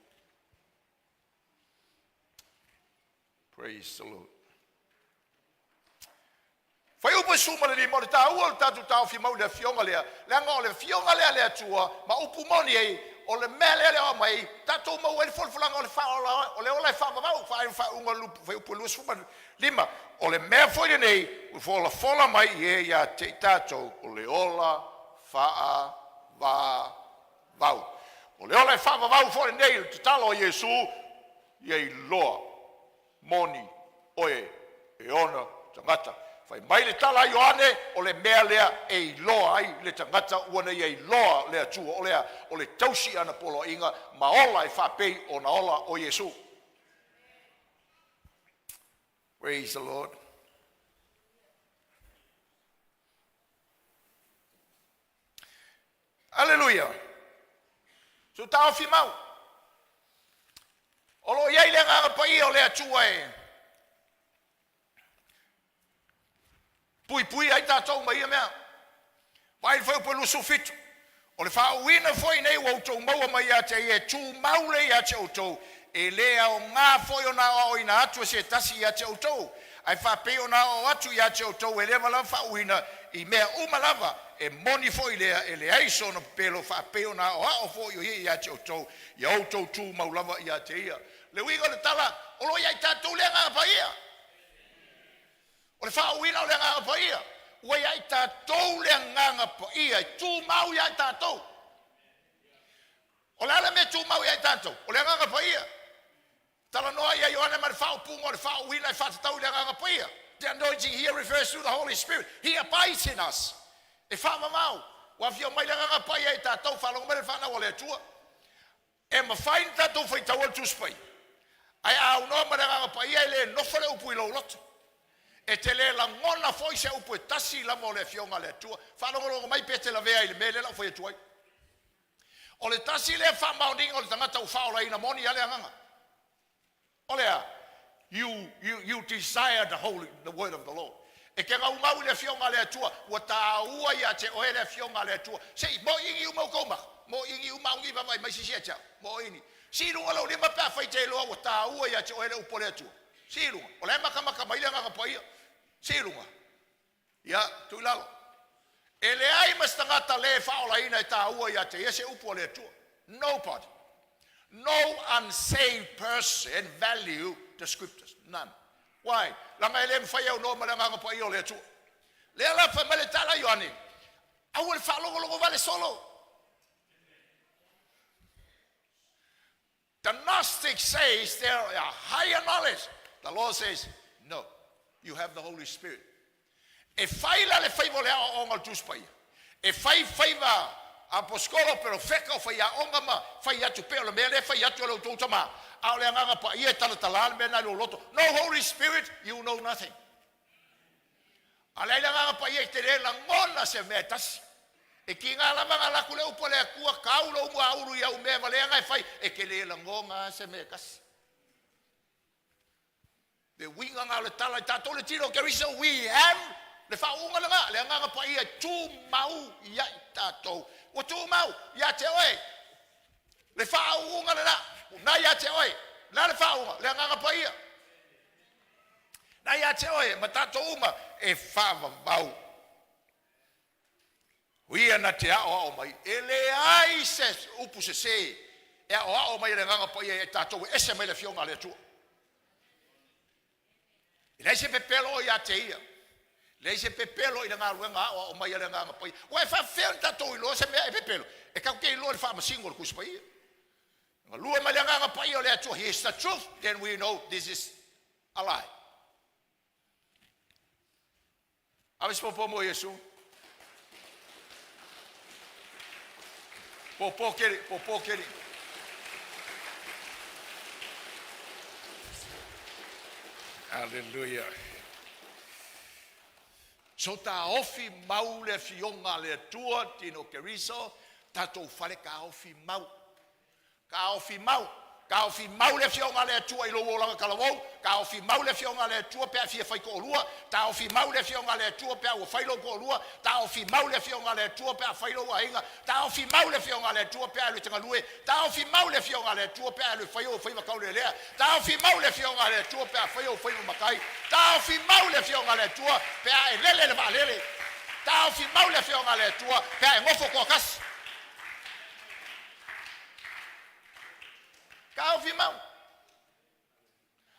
Praise the Lord. Fuaiupu 15, o le taua o le tatou taofi mau i le Afioga lea, leaga o le Afioga lea a le Atua ma upu moni ai, o le mea lea e aumai, tatou maua ai le folafolaga o le faaola, o le ola e faavavau, faaiuga o le fuaiupu 25. O le mea foi lenei ua folafola mai i e ia te i tatou, o le ola faavavau. O le ola e faavavau foi lenei, o le tatalo a Iesu, ia iloa moni oe e ona tagata. Fai mai le tala a Ioane, o le mea lea e iloa ai le tagata ua na ia iloa le Atua, o le a? O le tausi i ana poloaiga ma ola e faapei ona ola o Iesu. Praise the Lord. Aleluia. So taofi mau. O lo o i ai le agaga paia o le Atua e puipui ai tatou mai ia mea. Vaai le fuaiupu 27. O le faauuina foi nei ua outou maua mai ia te ia e tumau lea ia te outou, e le aoga foi ona aoaoina atu e se tasi ia te outou, ae faapei ona aoao atu ia te outou e leva lava faauuina i mea uma lava, e moni foi lea, e leai sona pepelo, faapei ona aoao foi o ia ia te outou, ia outou tumau lava ia te ia. Le uiga o le tala, o lo o ia i tatou le agaga paia. O le faauuina o le agaga paia, ua ia i tatou le agaga paia e tumau ia i tatou. O le a le mea e tumau ia i tatou? O le agaga paia. Talanoa ia Ioane ma le faaupuga o le faauuina e faatatau i le agaga paia. The anointing here refers to the Holy Spirit. He abides in us. E faavavau. Ua afio mai le agaga paia i tatou, faalogo mai le fanau a le Atua. E mafai ona tatou faitaua le Tusi Paia, ae a aunoa ma le Agaga Paia e le nofo le upu i lou loto. E te le lagona foi se upu e tasi lava o le Afioga a le Atua. Faalogologo mai pe te lavea i le mea lea o le a ou fai atu ai. O le tasi lea faamaoniga o le tagata ua faaolaina moni lava le agaga. O le a? You, you, you desire the holy, the word of the Lord. E te gaugau i le Afioga a le Atua, ua taua ia te oe le Afioga a le Atua. Se i, moʻiʻi uma outou maka, moʻiʻi uma au nei vaavaai mai se isi ia te au, moʻiʻi. Sii i luga lou lima pe afai te iloa ua taua ia te oe le upu a le Atua. Sii i luga. O la e matamata mai le Agaga Paia. Sii i luga. Ia, tuu i lalo. E leai ma se tagata le faaolaina e taua ia te ia se upu a le Atua. Nobody. No unsaved person value the scriptures. None. Why? Leaga e le mafai e aunoa ma le Agaga Paia o le Atua. Lea la fai mai le tala a Ioane, aua le faalogologo vale solo. The Gnostic says there are higher knowledge. The Lord says, no, you have the Holy Spirit. E fai la le faiva o le aoaoga o le Tusi Paia. E fai faiva aposikolo, perofeta, o faiaoga ma fai atu pea o le mea lea e fai atu e lo outou tama. A o le agaga paia e talatala le mea lena i lou loto. No Holy Spirit, you know nothing. A leai le Agaga Paia i te le lagona se mea e tasi. E kiga lava na laku le upu a le Atua, kau lou muaulu i au mea valea na e fai, e te le lagona a se mea e tasi. Le uiga na o le tala i tatou le tino o Keriso, we have le faauuga lena, le Agaga Paia e tumau ia i tatou. Ua tumau ia te oe le faauuga lena, na ia te oe, na le faauuga, le Agaga Paia. Na ia te oe ma tatou uma e faavavau. O ia na te aoao mai, e leai se upu sesē e aoao mai e le Agaga Paia ia i tatou e ese mai le Afioga a le Atua. E leai se pepelo o ia te ia. Leai se pepelo i le galuega aoao mai a le Agaga Paia. Ua e faafefea ona tatou iloa se mea e pepelo? E tatou te iloa i le faamasino o le Tusi Paia. Galue mai le Agaga Paia o le Atua, He is the truth, then we know this is a lie. Ave se popo mo Iesu. Popo keri, popo keri. Hallelujah. So taofi mau le afioga a le Atua, Tino Keriso, tatou fale taofi mau. Taofi mau. Taofi mau le Afioga a le Atua i lou olaga talavou, taofi mau le Afioga a le Atua pe a e fia fai toalua, taofi mau le Afioga a le Atua pe a ua fai lou toalua, taofi mau le Afioga a le Atua pe a fai lou aiga, taofi mau le Afioga a le Atua pe a e alu e te galue, taofi mau le Afioga a le Atua pe a e alu e fai ou faiva taulealea, taofi mau le Afioga a le Atua pe a fai ou faiva matai, taofi mau le Afioga a le Atua pe a e lele i le vaalele, taofi mau le Afioga a le Atua pe a e nofo toatasi. Taofi mau.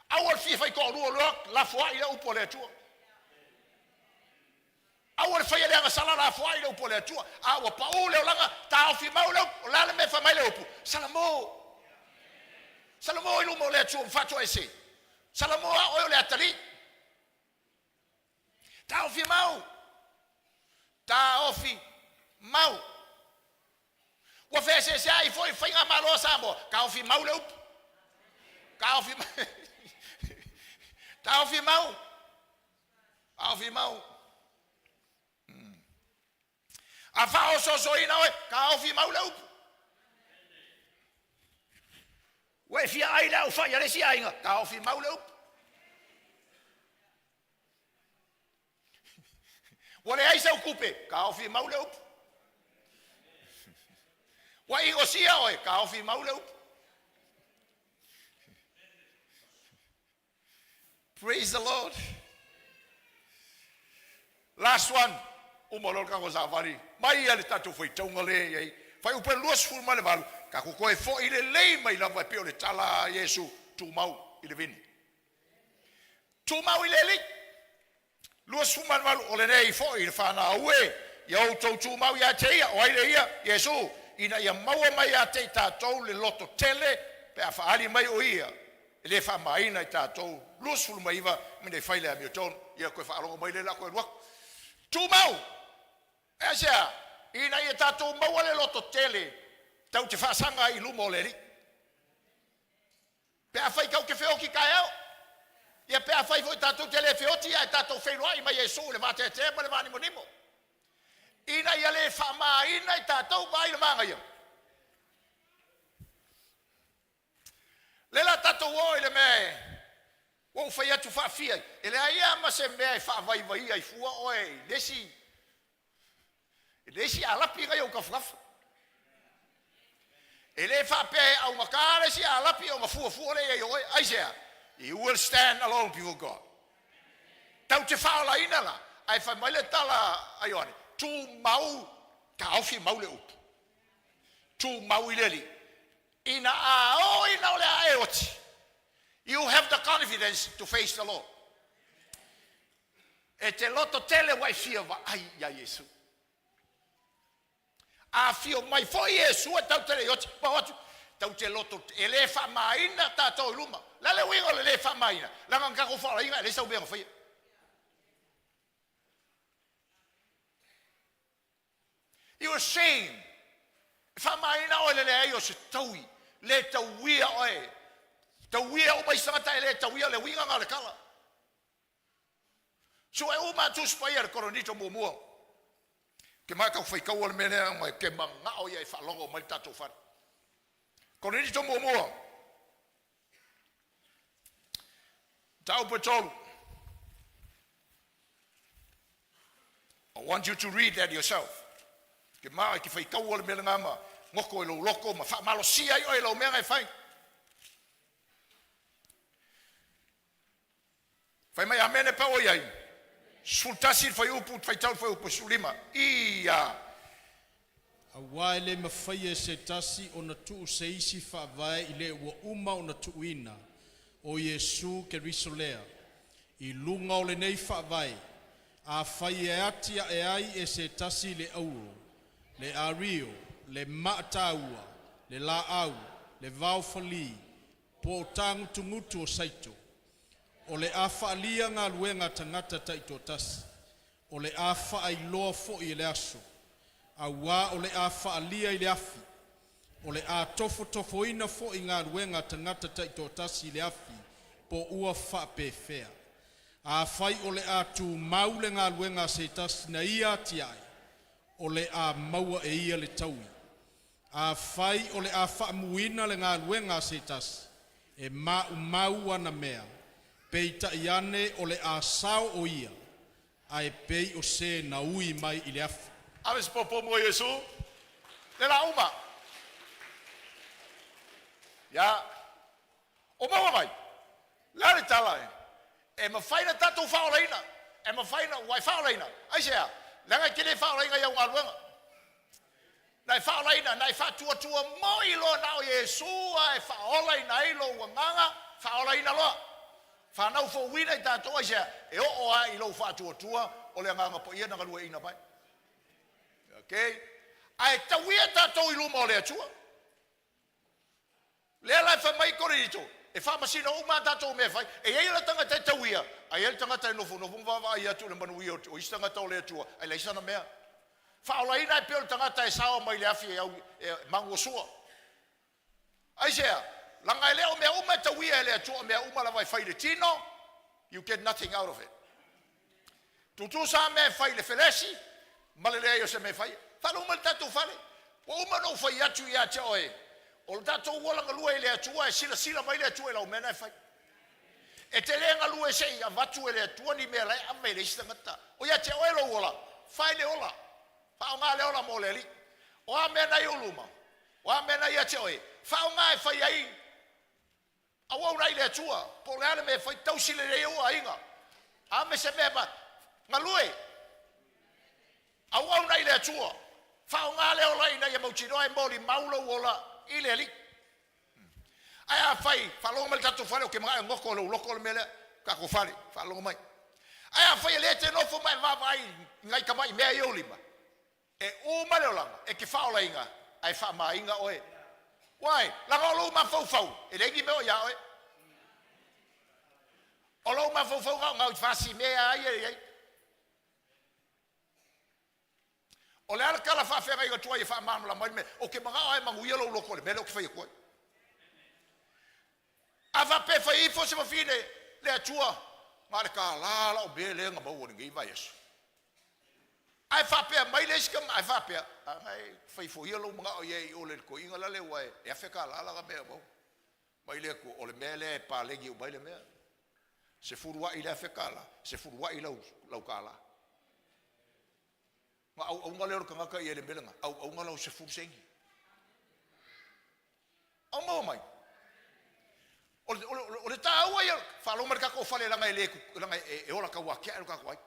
Aua le fia fai toalua loa, lafoai le upu a le Atua. Aua le faia le agasala, lafoai le upu a le Atua. A ua pau le olaga, taofi mau le upu. O le a le mea e fai mai le upu? Salamo. Salamo i luma o le Atua ma faatoese. Salamo a oe o le atalii. Taofi mau. Taofi mau. Ua feeseeseai foi Faigamalo a Samoa, taofi mau le upu. Taofi mau. Taofi mau. Taofi mau. A faaosoosoina oe, taofi mau le upu. Ua e fia ai le aufai a le isi aiga, taofi mau le upu. Ua leai sau tupe, taofi mau le upu. Ua inosia oe, taofi mau le upu. Praise the Lord. Last one. Uma loa le tatou savali. Mai ia le tatou faitauga lea e i ai. Fuaiupu e 28, tatou toe foi lelei mai lava e pei o le tala a Iesu, tumau i le vini. Tumau i le Alii. 28, O lenei foi le fanau e, ia outou tumau ia te ia, o ai le ia? Iesu, ina ia maua mai ia te i tatou le loto tele pe a faaali mai o ia, e le faamaina i tatou. 29, Ma nei fai le amiotonu. Ia toe faalogo mai lea o le a toe alu atu. Tumau! E aisea? Ina ia tatou maua le loto tele tatou te faasaga ai i luma o le Alii. Pe afai tatou te feoti taeao, ia pe afai foi tatou te le feoti ae tatou feiloai ma Iesu i le vateatea ma le vaanimonimo, ina ia le faamaina i tatou vaai le manaia. Lea la tatou o i le mea e ua ou fai atu faafia ai, e leai lava ma se mea e faavaivaia ai fua oe i le isi E leai se alapi na i ou tafatafa. E le faapea e augata le isi alapi ona fuafua lea i ai o oe. Aisea? You will stand alone before God. Tau te faaolaina la, ae fai mai le tala a Ioane, tumau, taofi mau le upu. Tumau i le Alii. Ina a oo ina o le a e oti, you have the confidence to face the Lord. E te loto tele ua e fia vaai iā Iesu. A afio mai foi Iesu e tau te le oti, pau atu, tau te loto, e le faamaina tatou i luma. O le a le uiga o le le faamaina? Leaga na tatou faalaina e leai sau mea na faia. You are ashamed. E faamaina oe le leai o se taui, le tauia oe. Tauia uma isi tagata e le tauia le uiga na o le tala. Sue uma a Tusi Paia i le Koronito muamua. Ke matau faitaua le mea lea ona ke manao ia e faalogo mai le tatou fale. Koronito muamua. Mataupu e tolu. I want you to read that yourself. Ke maa ke faitaua le mea lena ma goko i lou loto ma faamalosia ai oe i lau mea na e fai. Fai mai amene pe ua i ai. 11 le fuaiupu, faitau le fuaiupu 15. Ia. Aua e le mafaia e se tasi ona tuu se isi faavae i le ua uma ona tuuina, o Iesu Keriso lea. I luga o lenei faavae, afai e atiae ai e se tasi le auro, le ario, le maa taua, le laau, le vaofalī, po o tagutugutu o saito, o le a faalia galuega a tagata taitoatasi, o le a faailoa foi e le aso, auā o le a faalia i le afi. O le a tofotofoina foi galuega a tagata taitoatasi i le afi, po ua faapefea. Afai o le a tumau le galuega a se tasi na ia atiae, o le a maua e ia le taui. Afai o le a faamuina le galuega a se tasi, e maumau ana mea, peitai ane o le a sao o ia, ae pei o se na ui mai i le afi. Ave se popo mo Iesu. Le la uma. Ia. O maua mai. Le a le tala e. E mafai na tatou faaolaina. E mafai na ua e faaolaina. Aisea? Leaga e te le faaolaina i au galuega. Na e faaolaina, na e faatuatua moi loa na o Iesu lava e faaolaina ai lou agaga, faaolaina loa. Fanau fouina i tatou, aisea? E oo lava i lou faatuatua o le Agaga Paia na galueaiina mai. Okay? Ae tauia tatou i luma o le Atua. Lea la e fai mai Korinito, e faamasino uma a tatou mea e fai. E i ai le tagata e tauia, ae i ai le tagata e nofonofo ma vaavaai atu i le manuia o isi tagata o le Atua, ae leai sana mea. Faaolaina e pei o le tagata e sao mai le afi e, au, e maguasua. Aisea? Leaga e le o mea uma e tauia e le Atua, o mea uma lava e fai i le tino, you get nothing out of it. Tutusa mea e fai i le felesi ma le leai o se mea e faia. Faalogo mai le tatou fale. Ua uma ona ou fai atu ia te oe, o le tatou ola galue i le Atua, e silasila mai le Atua i lau mea na e fai. E te le galue se i avatu e le Atua ni mea la e ave i le isi tagata. O ia te oe lou ola, fai le ola. Faaaoga le ola mo le Alii. O a mea na i ou luma? O a mea na ia te oe? Faaaoga e fai ai auauna i le Atua. Po o le a le mea e fai, tausi lelei ou aiga. Ame se mea ma galue. Auauna i le Atua. Faaaoga le ola ina ia mautinoa e molimau lou ola i le Alii. Ae afai, faalogo mai le tatou fale, ou te manao e goto i lou loto le mea lea, tatou fale, faalogo mai. Ae afai e le te nofo ma e vaavaai i nai tamai mea i ou lima, e uma le olaga, e te faaolaina, ae faamaina oe. Why? Leaga o lou mafaufau, e leai ni mea o ia oe. O lou mafaufau na o nai fasi mea a ia e i ai. O le a le tala faafeagaiga tuai e faamalamalama ai le mea? Ou te manao lava e manuia lou loto i le mea lea ou te fai atu ai. A faapea e fai ifo se fafine le Atua, na o le $1 lau mea lea na maua i lenei vaiaso. Ae faapea mai le isi tama, ae faapea, a na e fai ifo ia lou manao i ai i o le toeaina lale ua e $1,000 lana mea e maua mai le Atua. O le mea lea e paleni uma ai le mea. Sefuluai i le $1,000, sefuluai lau, lau $1. Na auauga lea o le tagata i ai le mea lena, auauga lau 10 seni. Au maua mai. O le, o le, o le taua ia, faalogo mai le tatou fale leaga e le, leaga e, e ola tauatea lo tatou ai.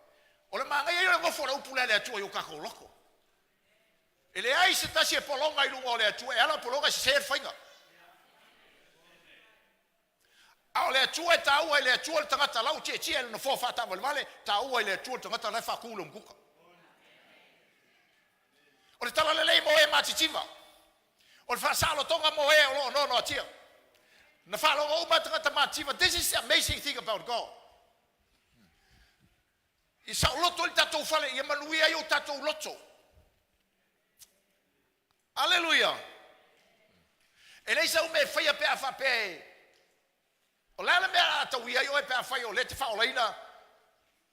O le manaia ia o le nofo o le upu lea a le Atua i o tatou loto. E leai se tasi e pologa i luga o le Atua, e ala pologa e sese le faiga. A o le Atua e taua i le Atua le tagata la ua tietie i le nofoa faataavalevale, taua i le Atua le tagata la e faatu le umukuka. O le talalelei mo e matitiva. O le faasaolotoga mo e o lo o noanoatia. Na faalogo uma tagata matitiva. This is the amazing thing about God. I saoloto i le tatou fale, ia manuia ai o tatou loto. Aleluia! E leai sau mea e faia pe a faapea e O le a le mea a tauia ai oe pe afai o lea e te faaolaina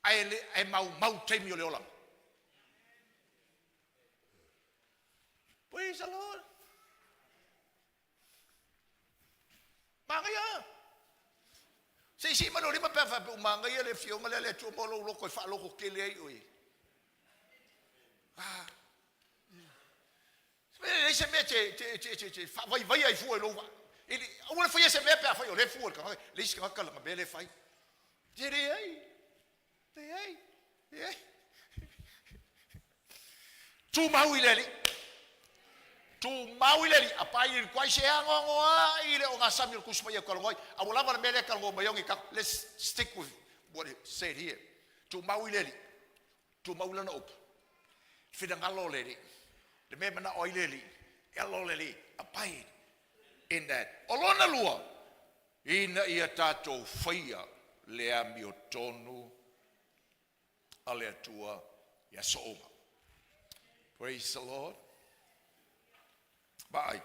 ae le ae maumau taimi o le olaga? Praise the Lord. Manaia. Se i sii mai lou lima pe a faapea ua manaia le afioga lea le Atua mo lou loto e faaloto tele ai oe. Ah. E leai se mea te, te, te, te, te faavaivaia ai fua i lou vaa. E le, aua le faia se mea pe afai o lea e fua i le tagata, le isi tagata lana mea lea e fai. E leai, leai, leai. Tumau i le Alii. Tumau i le Alii. Apai i le se anoanoai i le ogasami o le Tusi Paia talanoa ai. A ua lava le mea lea e talanoa mai ai o ni Let's stick with what it said here. Tumau i le Alii. Tumau lana upu. Finagalo o le Alii. Le mea e manao ai le Alii. E alo le Alii. Abide in that. O lona lua, ina ia tatou faia le amiotonu a le Atua i aso uma. Praise the Lord. Vaai.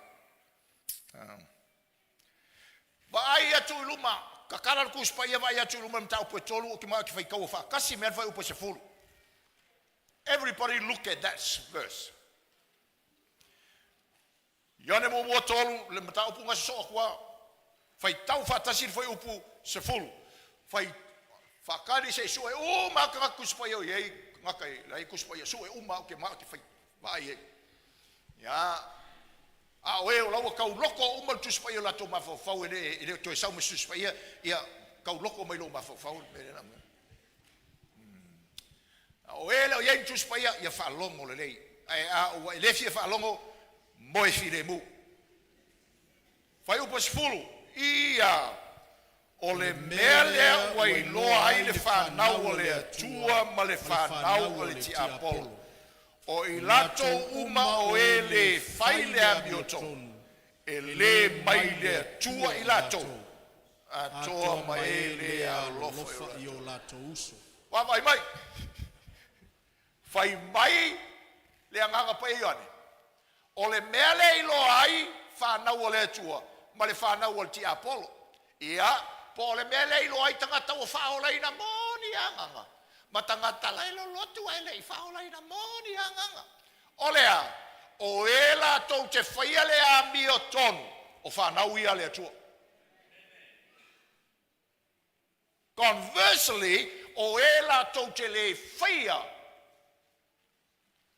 Vaai atu i luma, tatala le Tusi Paia, vaai atu i luma i le mataupu e tolu, ou te manao e te faitaua faatasi me a le fuaiupu e 10. Everybody look at that verse. Ioane muamua tolu, le mataupu gase soo atu lava. Faitau faatasi le fuaiupu sefulu. Fai, faatali se i sue uma lava tagata Tusi Paia o i ai tagata e leai Tusi Paia, sue uma lava ou te manao ou te fai vaai i ai. Ia, a o e o la ua tauloto uma le Tusi Paia i o latou mafaufau e le e le o toe sau ma se Tusi Paia, ia tauloto mai lou mafaufau le mea lea o le a aumai. A o e le o i ai ni Tusi Paia, ia faalogo lelei, ae a ua e le fia faalogo, moe filemu. Fuaiupu 10, Ia, o le mea lea ua iloa ai le fanau a le Atua ma le fanau a le tiapolo, o i latou uma o e le fai le amiotonu, e le mai le Atua i latou, atoa ma e le alolofa i o latou uso. Vaavaai mai, fai mai le Agaga Paia Ioane, o le mea lea e iloa ai fanau a le Atua ma le fanau a le tiapolo. Ia, po o le mea lea e iloa ai tagata ua faaolaina moni agaga ma tagata la e lolotu ae le i faaolaina moni agaga. O le a? O e latou te faia le amiotonu, o fanau ia a le Atua. Conversely, o e latou te le faia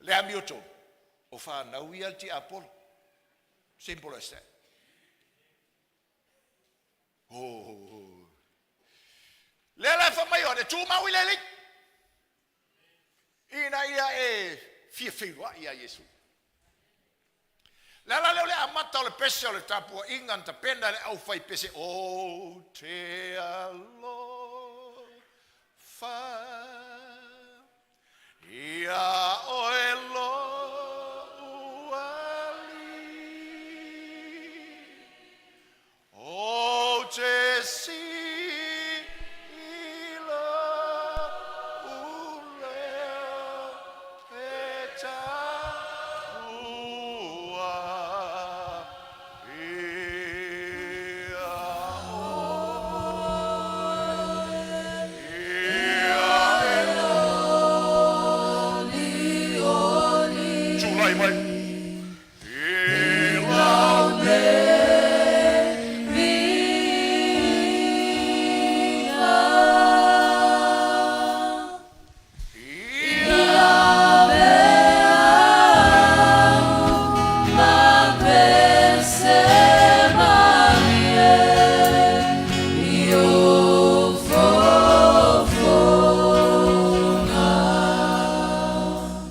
le amiotonu, o fanau ia a le tiapolo. Simple as that. Oh. Lea la e fai mai Ioane, tumau i le Alii, ina ia e fia feiloai ia Iesu. Le ala lea o le amata o le pese o le tapuaiga na tapena e le aufaipese, Ou te alofa ia oe lou Alii, Ou te sii lou leo e tapuai ia oe, ia e Tulai mai.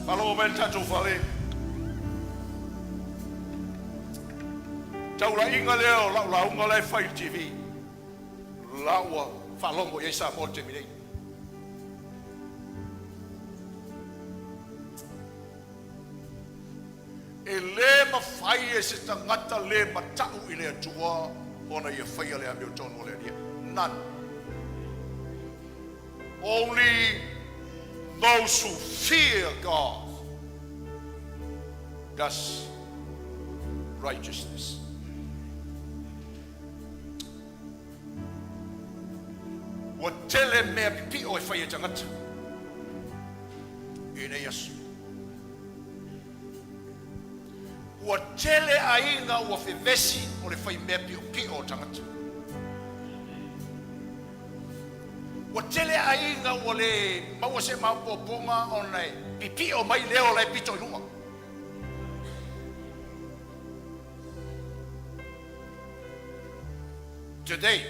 Faalogo mai le tatou fale. Taulaiga lea o lau lauga la e fai i le TV, la ua faalogo i ai Samoa i le taimi nei. E le mafai e se tagata le mata'u i le Atua ona ia faia le amiotonu o le Alii. None. Only those who fear God does righteousness. Ua tele mea pipio e fai e tagata i nei aso. Ua tele aiga ua fevesi o le fai mea piopio o tagata. Ua tele aiga ua le maua se maopoopoga ona e pipio mai leo la e pito i luga. Today,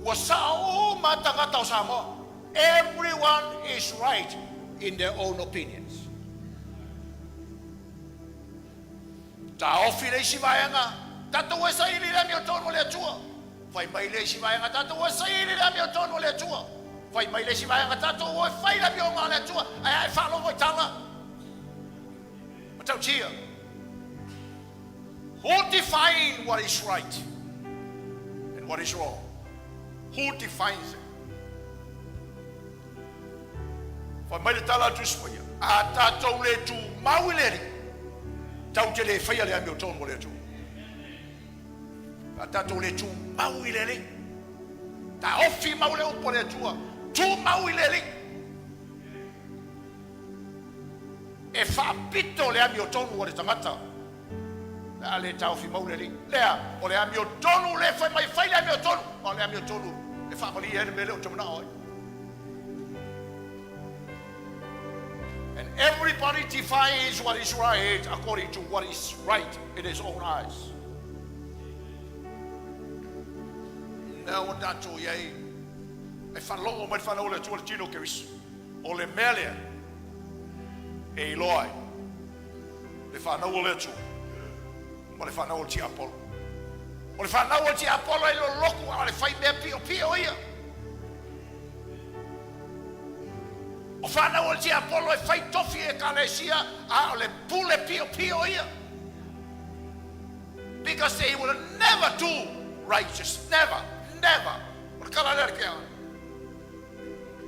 ua sao uma tagata o Samoa. Everyone is right in their own opinions. Taofi le isi vaega, tatou e saili le amiotonu a le Atua. Fai mai le isi vaega, tatou e saili le amiotonu a le Atua. Fai mai le isi vaega, tatou o e fai le amioga a le Atua. Ae a e faalogo i tala matautia. Who define what is right and what is wrong? Who defines it? Fai mai le tala a Tusi Paia, a tatou le tumau i le Alii, tatou te le faia le amiotonu o le Atua. A tatou le tumau i le Alii, taofi mau le upu a le Atua, tumau i le Alii. E faapito le amiotonu a le tagata pe a le taofi mau le Alii. Lea, o le amiotonu lea e fai mai e fai le amiotonu, a o le amiotonu e faamalie ai le mea lea ou te manao ai. And everybody defines what is right according to what is right in his own eyes. Lea ua tatou i ai e faalogo mai le fanau o le Atua i le tino o Keriso. O le mea lea e iloa ai le fanau o le Atua ma le fanau o le tiapolo. O le fanau o le tiapolo e loloku a o le fai mea piopio ia. O fanau o le tiapolo e fai tofi i ekalesia a o le pule piopio ia. Because they will never do righteous. Never, never. O le tala lea a le Keaga.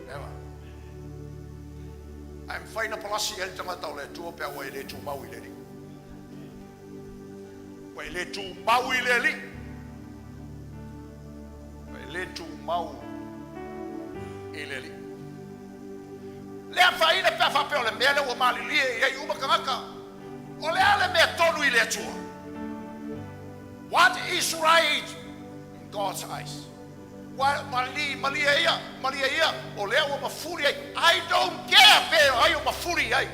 Never. Ae mafai ona palasi i ai le tagata o le Atua pe a ua e le tumau i le Alii. Ua e le tumau i le Alii. Ua e le tumau i le Alii. Le afaina pe a faapea o le mea lea ua malilie i ai uma tagata. O le a le mea tonu i le Atua? What is right in God's eyes? Ua malie, malie ia, malie ia, o lea ua mafuli ai. I don't care pe ai o mafuli ai.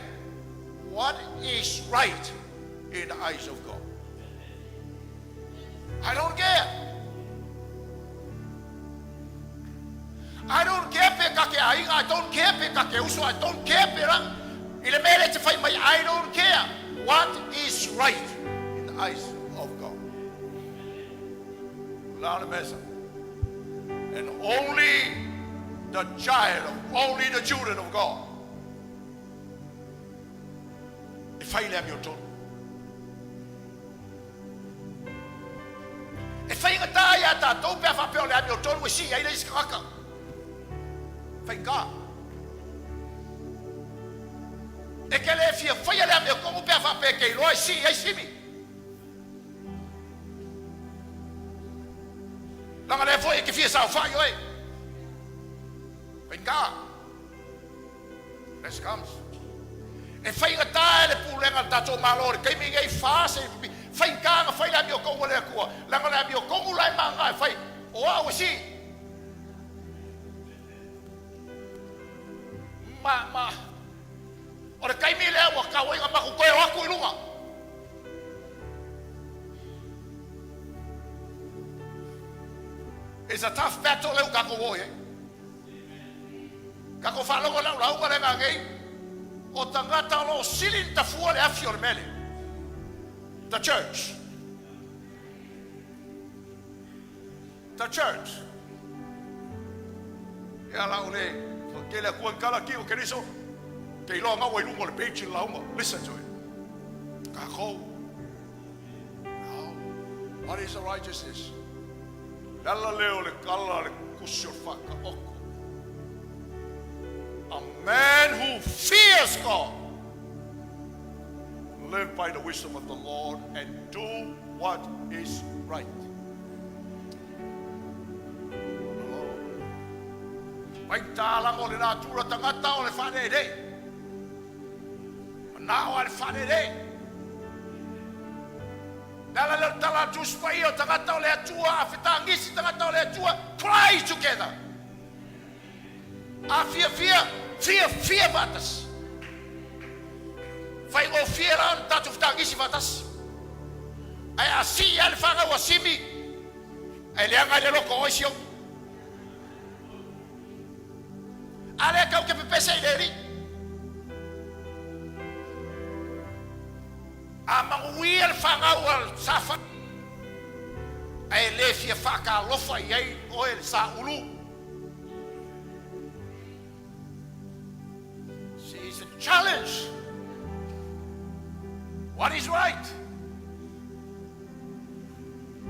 What is right in the eyes of God? I don't care. I don't care pe ka ke aiga, I don't care pe ka ke uso, I don't care pe ra. I le mea le te fai mai, I don't care. What is right in the eyes of God? La le mesa. And only the child, only the children of God e fai le amiotonu. E faigata iā tatou pe a faapea o le amiotonu e sii ai le isi tagata. Faigata. E te le fia faia le amiotonu pe a faapea e te iloa e sii ai Simi. Leaga lea foi e te fia saofai oe. Faigata. Let's comes. E faigata e le pulega a le tatou Malo i le taimi nei fa se faigata na fai le amiotonu a le Atua, leaga o le amiotonu la e maga e fai o au e sii. Ma, ma, o le taimi lea ua tau ai na matou toe o atu i luga. It's a tough battle lea ua tatou o i ai. Tatou faalogo i lau lauga lea nanei, o tagata o lo o sili ni tafua le afi o le mele. The church. The church. Ia la o le tele atua i tala ki o Keriso. Te iloa ngau ai lunga o le page i le lauga. Listen to it. Kākou. No. What is the righteousness? Le ala lea o le kala le kusi o le whakaoko. A man who fears God live by the wisdom of the Lord and do what is right. Mai tālanga o le natura tagata o le whanere. Manao a le whanere. Le ala lea o le tala a Tusi Paia o tagata o le Atua, a fetagisi tagata o le Atua, cry together. A fiafia, fiafia faatasi. Faigofie la ona tatou fetagisi faatasi. Ae a sii lava le fanau a Simi, e leaga i le loto o oe Sioni. A lea tau te pepese i le alii. A manuia le fanau a Safa, ae le fia faatalofa i ai oe le Saulu. See, it's a challenge. What is right?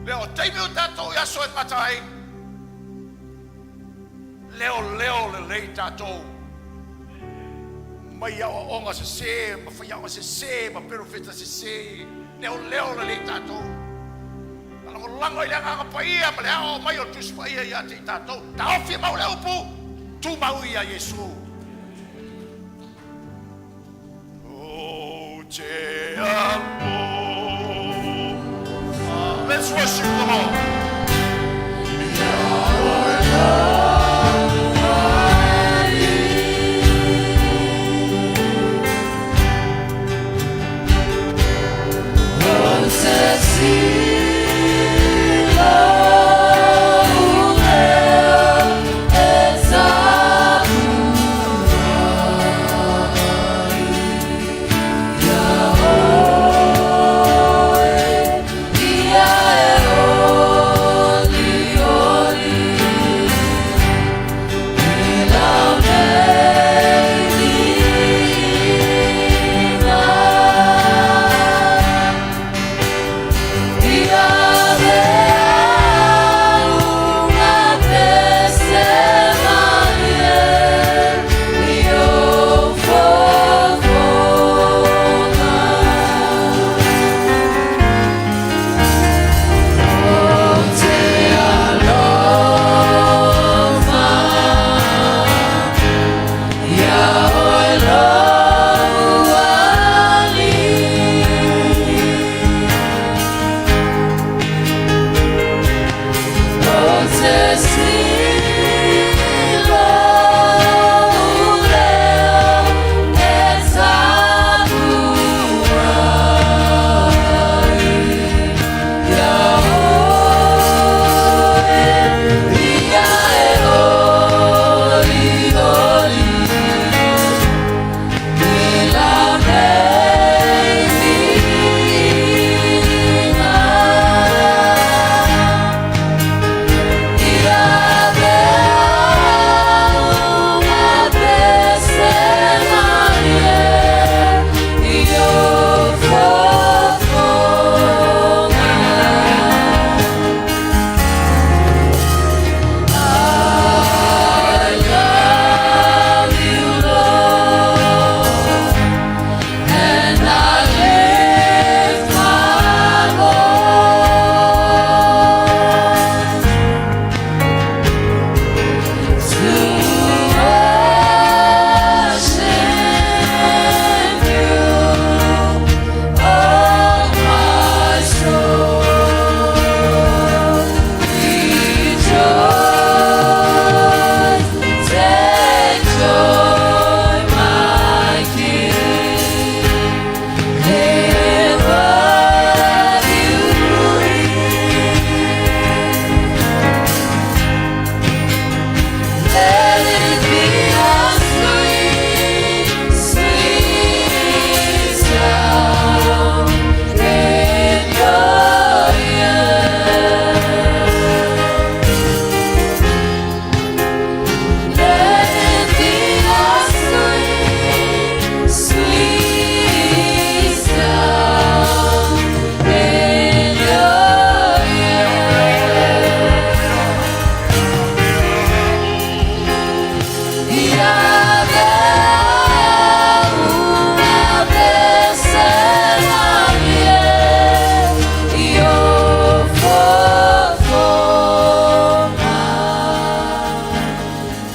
Lea o taimi o tatou i aso e gata ai, leoleo lelei tatou mai aoaoga sesē ma faiaoga sesē ma perofeta sesē, leoleo lelei tatou. Lagolago i le Agaga Paia ma le aoao mai o le Tusi Paia ia te i tatou. Taofi e mau le upu, tumau ia Iesu. Oh. te alofa. Let's worship the Lord.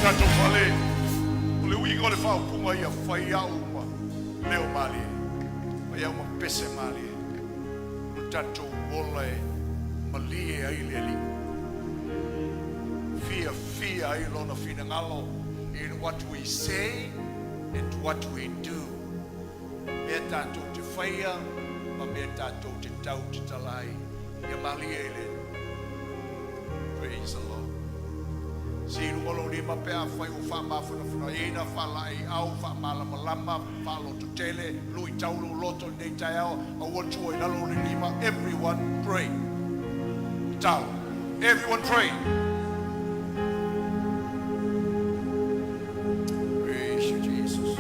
Tatou fale, o le uiga o le faaupuga ia fai au ma leo malie, fai au ma pese malie, o tatou ola e malie ai le Alii, fiafia ai lona finagalo in what we say and what we do. Mea tatou te faia ma mea tatou te tau te tala ai, ia malie i le. Praise the Lord. Se i luga o lou lima pe afai ua faamafanafanaina, faalaeiau, faamalamalama, faalototele, luitau lou loto i lenei taeao, aua le tuua i lalo le lima. Everyone pray. Tau. Everyone pray. Praise you, Jesus.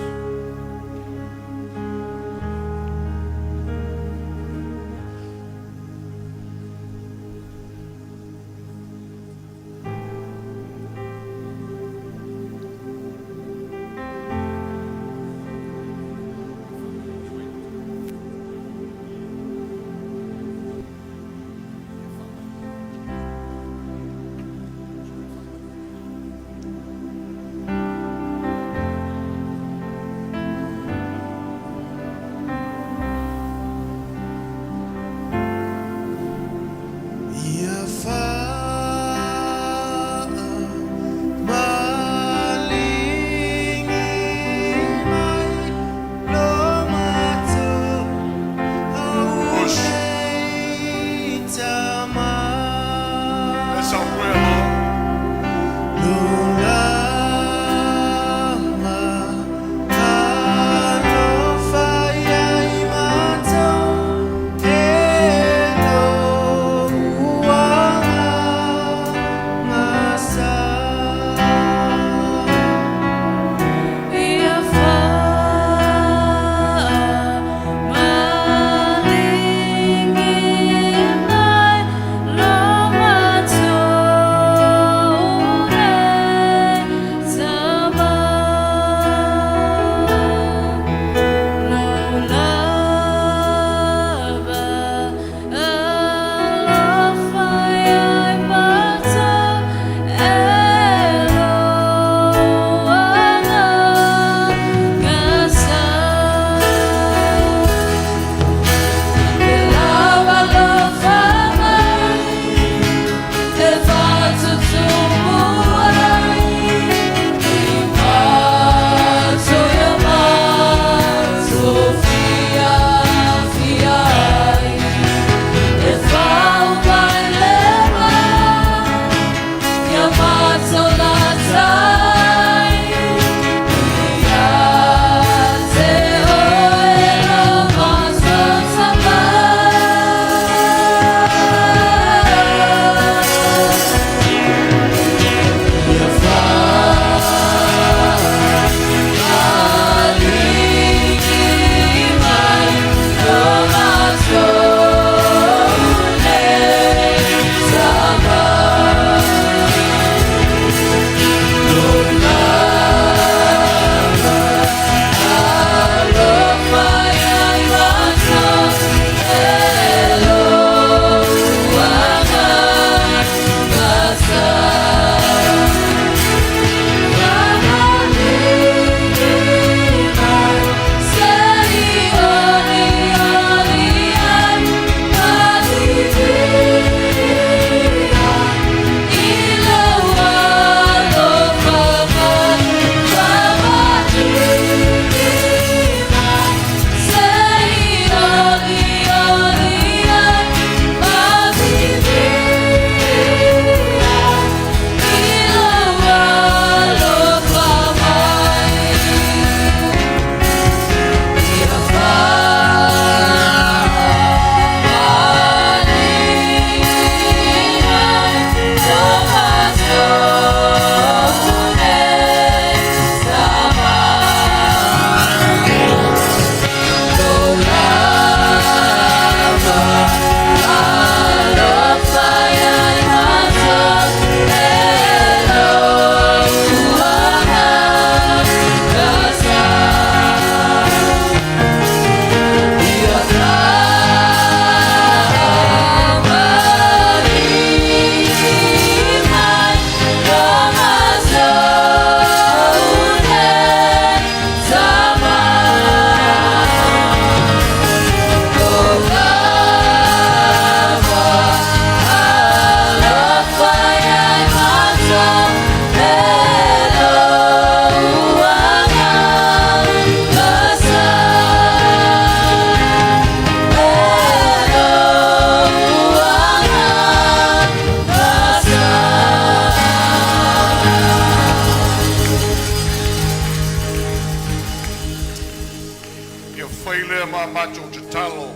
Ia fai lea ma a matou tatalo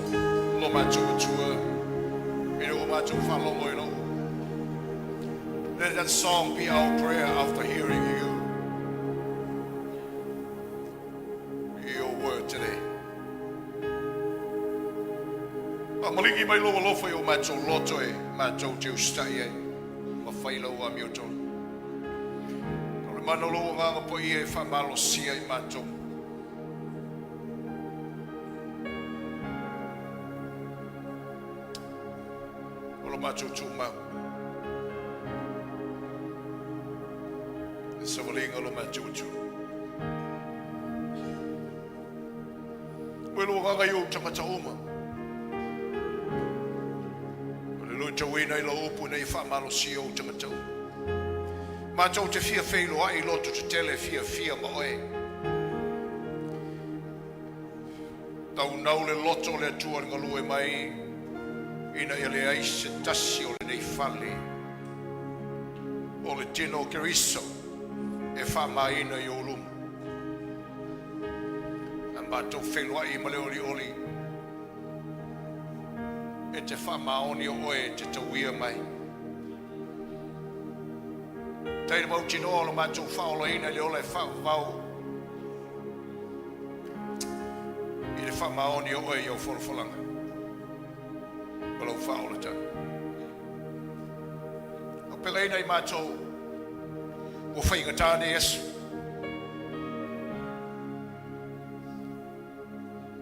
lo matou Atua, ina ua matou faalogo i lau upu. Let that song be our prayer after hearing you, your word today. Faamaligi mai lou alofa i o matou loto e matou te usitai ai ma fai lau amiotonu. O le mana o lou agaga paia e faamalosia i matou. O lo matou tumau. Le savaliga o lo matou Atua. Ua lou agaga i ou tagata uma. O le luitauina i lau upu ina ia faamalosia ou tagata uma. Matou te fia feiloai i loto tetele fiafia ma oe. Taunau le loto o le Atua i le galue mai ina ia leai se tasi o lenei fale o le tino o Keriso e faamaina i ou luma. A matou feiloai ma le olioli e te faamaoni o oe e te tauia mai. Tai le mautinoa o lo matou faaolaina i le ola e faavavau i le faamaoni o oe i au folafolaga ma lau faaolataga. Taupegaina i matou ua faigata nei aso.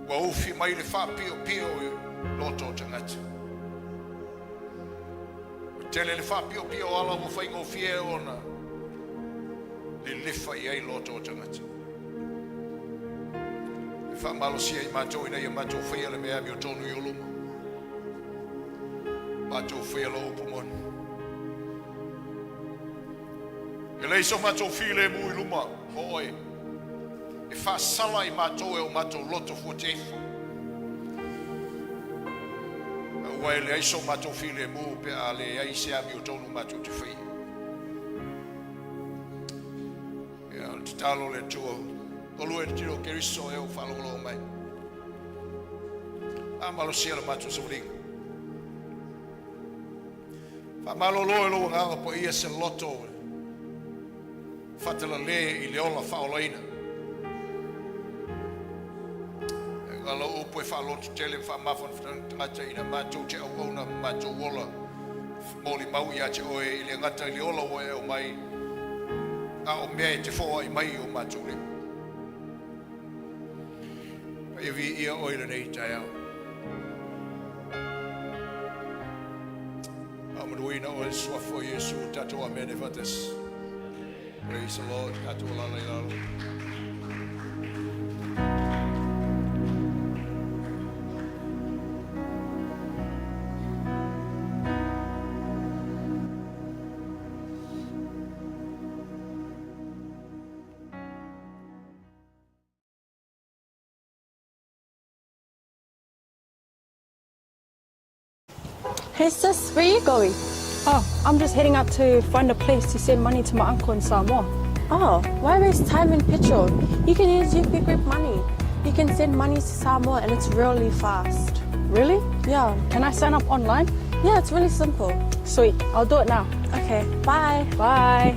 Ua ufi mai le faapiopio i loto o tagata. Ua tele le faapiopio o ala ua faigofie ona lilifa i ai loto o tagata. E faamalosia i matou ina ia matou faia le mea amiotonu i ou luma. Matou faia lou upu moni. E leai so matou filemu i luma o oe e faasala i matou e o matou loto fuateifo. Aua e leai so matou filemu pe a leai se amiotonu matou te faia. Ia, o le tatalo le Atua, galue le tino o Keriso e ou faalogologo mai. A malosia le matou savaliga. Faamalolo e lou agaga paia se loto faatalale i le ola faaolaina. E galo upu e faalototele ma faamafanafanaga tagata ina matou te auauna ma matou ola molimau ia te oe i le gata i le ola ua e aumai, a o mea e te foai mai i o matou lima. Ia viia oe i lenei taeao. Faamanuina oe i le suafa o Iesu, tatou amene faatasi. Praise the Lord, tatou alala i lalo. Hey sis, where are you going? Oh, I'm just heading out to find a place to send money to my uncle in Samoa. Oh, why waste time and petrol? You can use UP Group Money. You can send money to Samoa and it's really fast. Really? Yeah. Can I sign up online? Yeah, it's really simple. Sweet, I'll do it now. Okay, bye. Bye.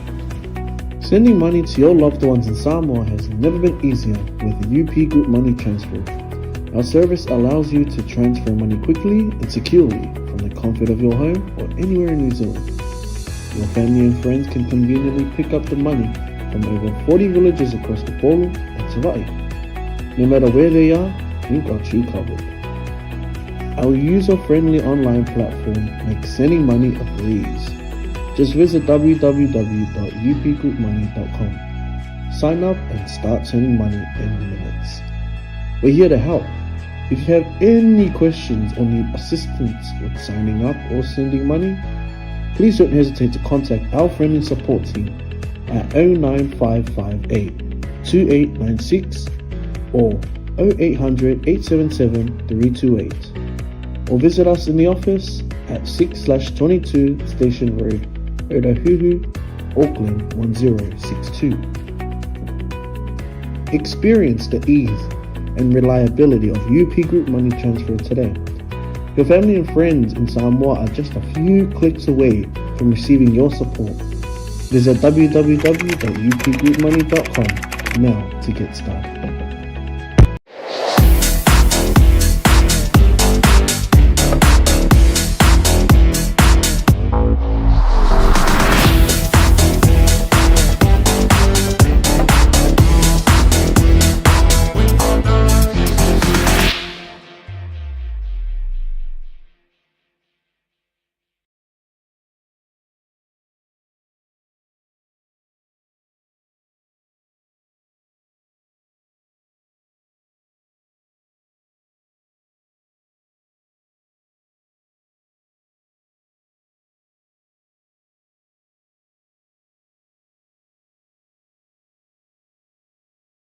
Sending money to your loved ones in Samoa has never been easier with UP Group Money Transfer. Our service allows you to transfer money quickly and securely from the comfort of your home or anywhere in New Zealand. Your family and friends can conveniently pick up the money from over 40 villages across Upolu and Savai'i. No matter where they are, we've got you covered. Our user-friendly online platform makes sending money a breeze. Just visit www.upgroupmoney.com. Sign up and start sending money in minutes. We're here to help. If you have any questions or need assistance with signing up or sending money, please don't hesitate to contact our friendly support team at 09558 2896 or 0800 877 328 or visit us in the office at 6/22 Station Road, Otahuhu, Auckland 1062. Experience the ease and reliability of UP Group Money Transfer today. Your family and friends in Samoa are just a few clicks away from receiving your support. Visit www.upgroupmoney.com now to get started.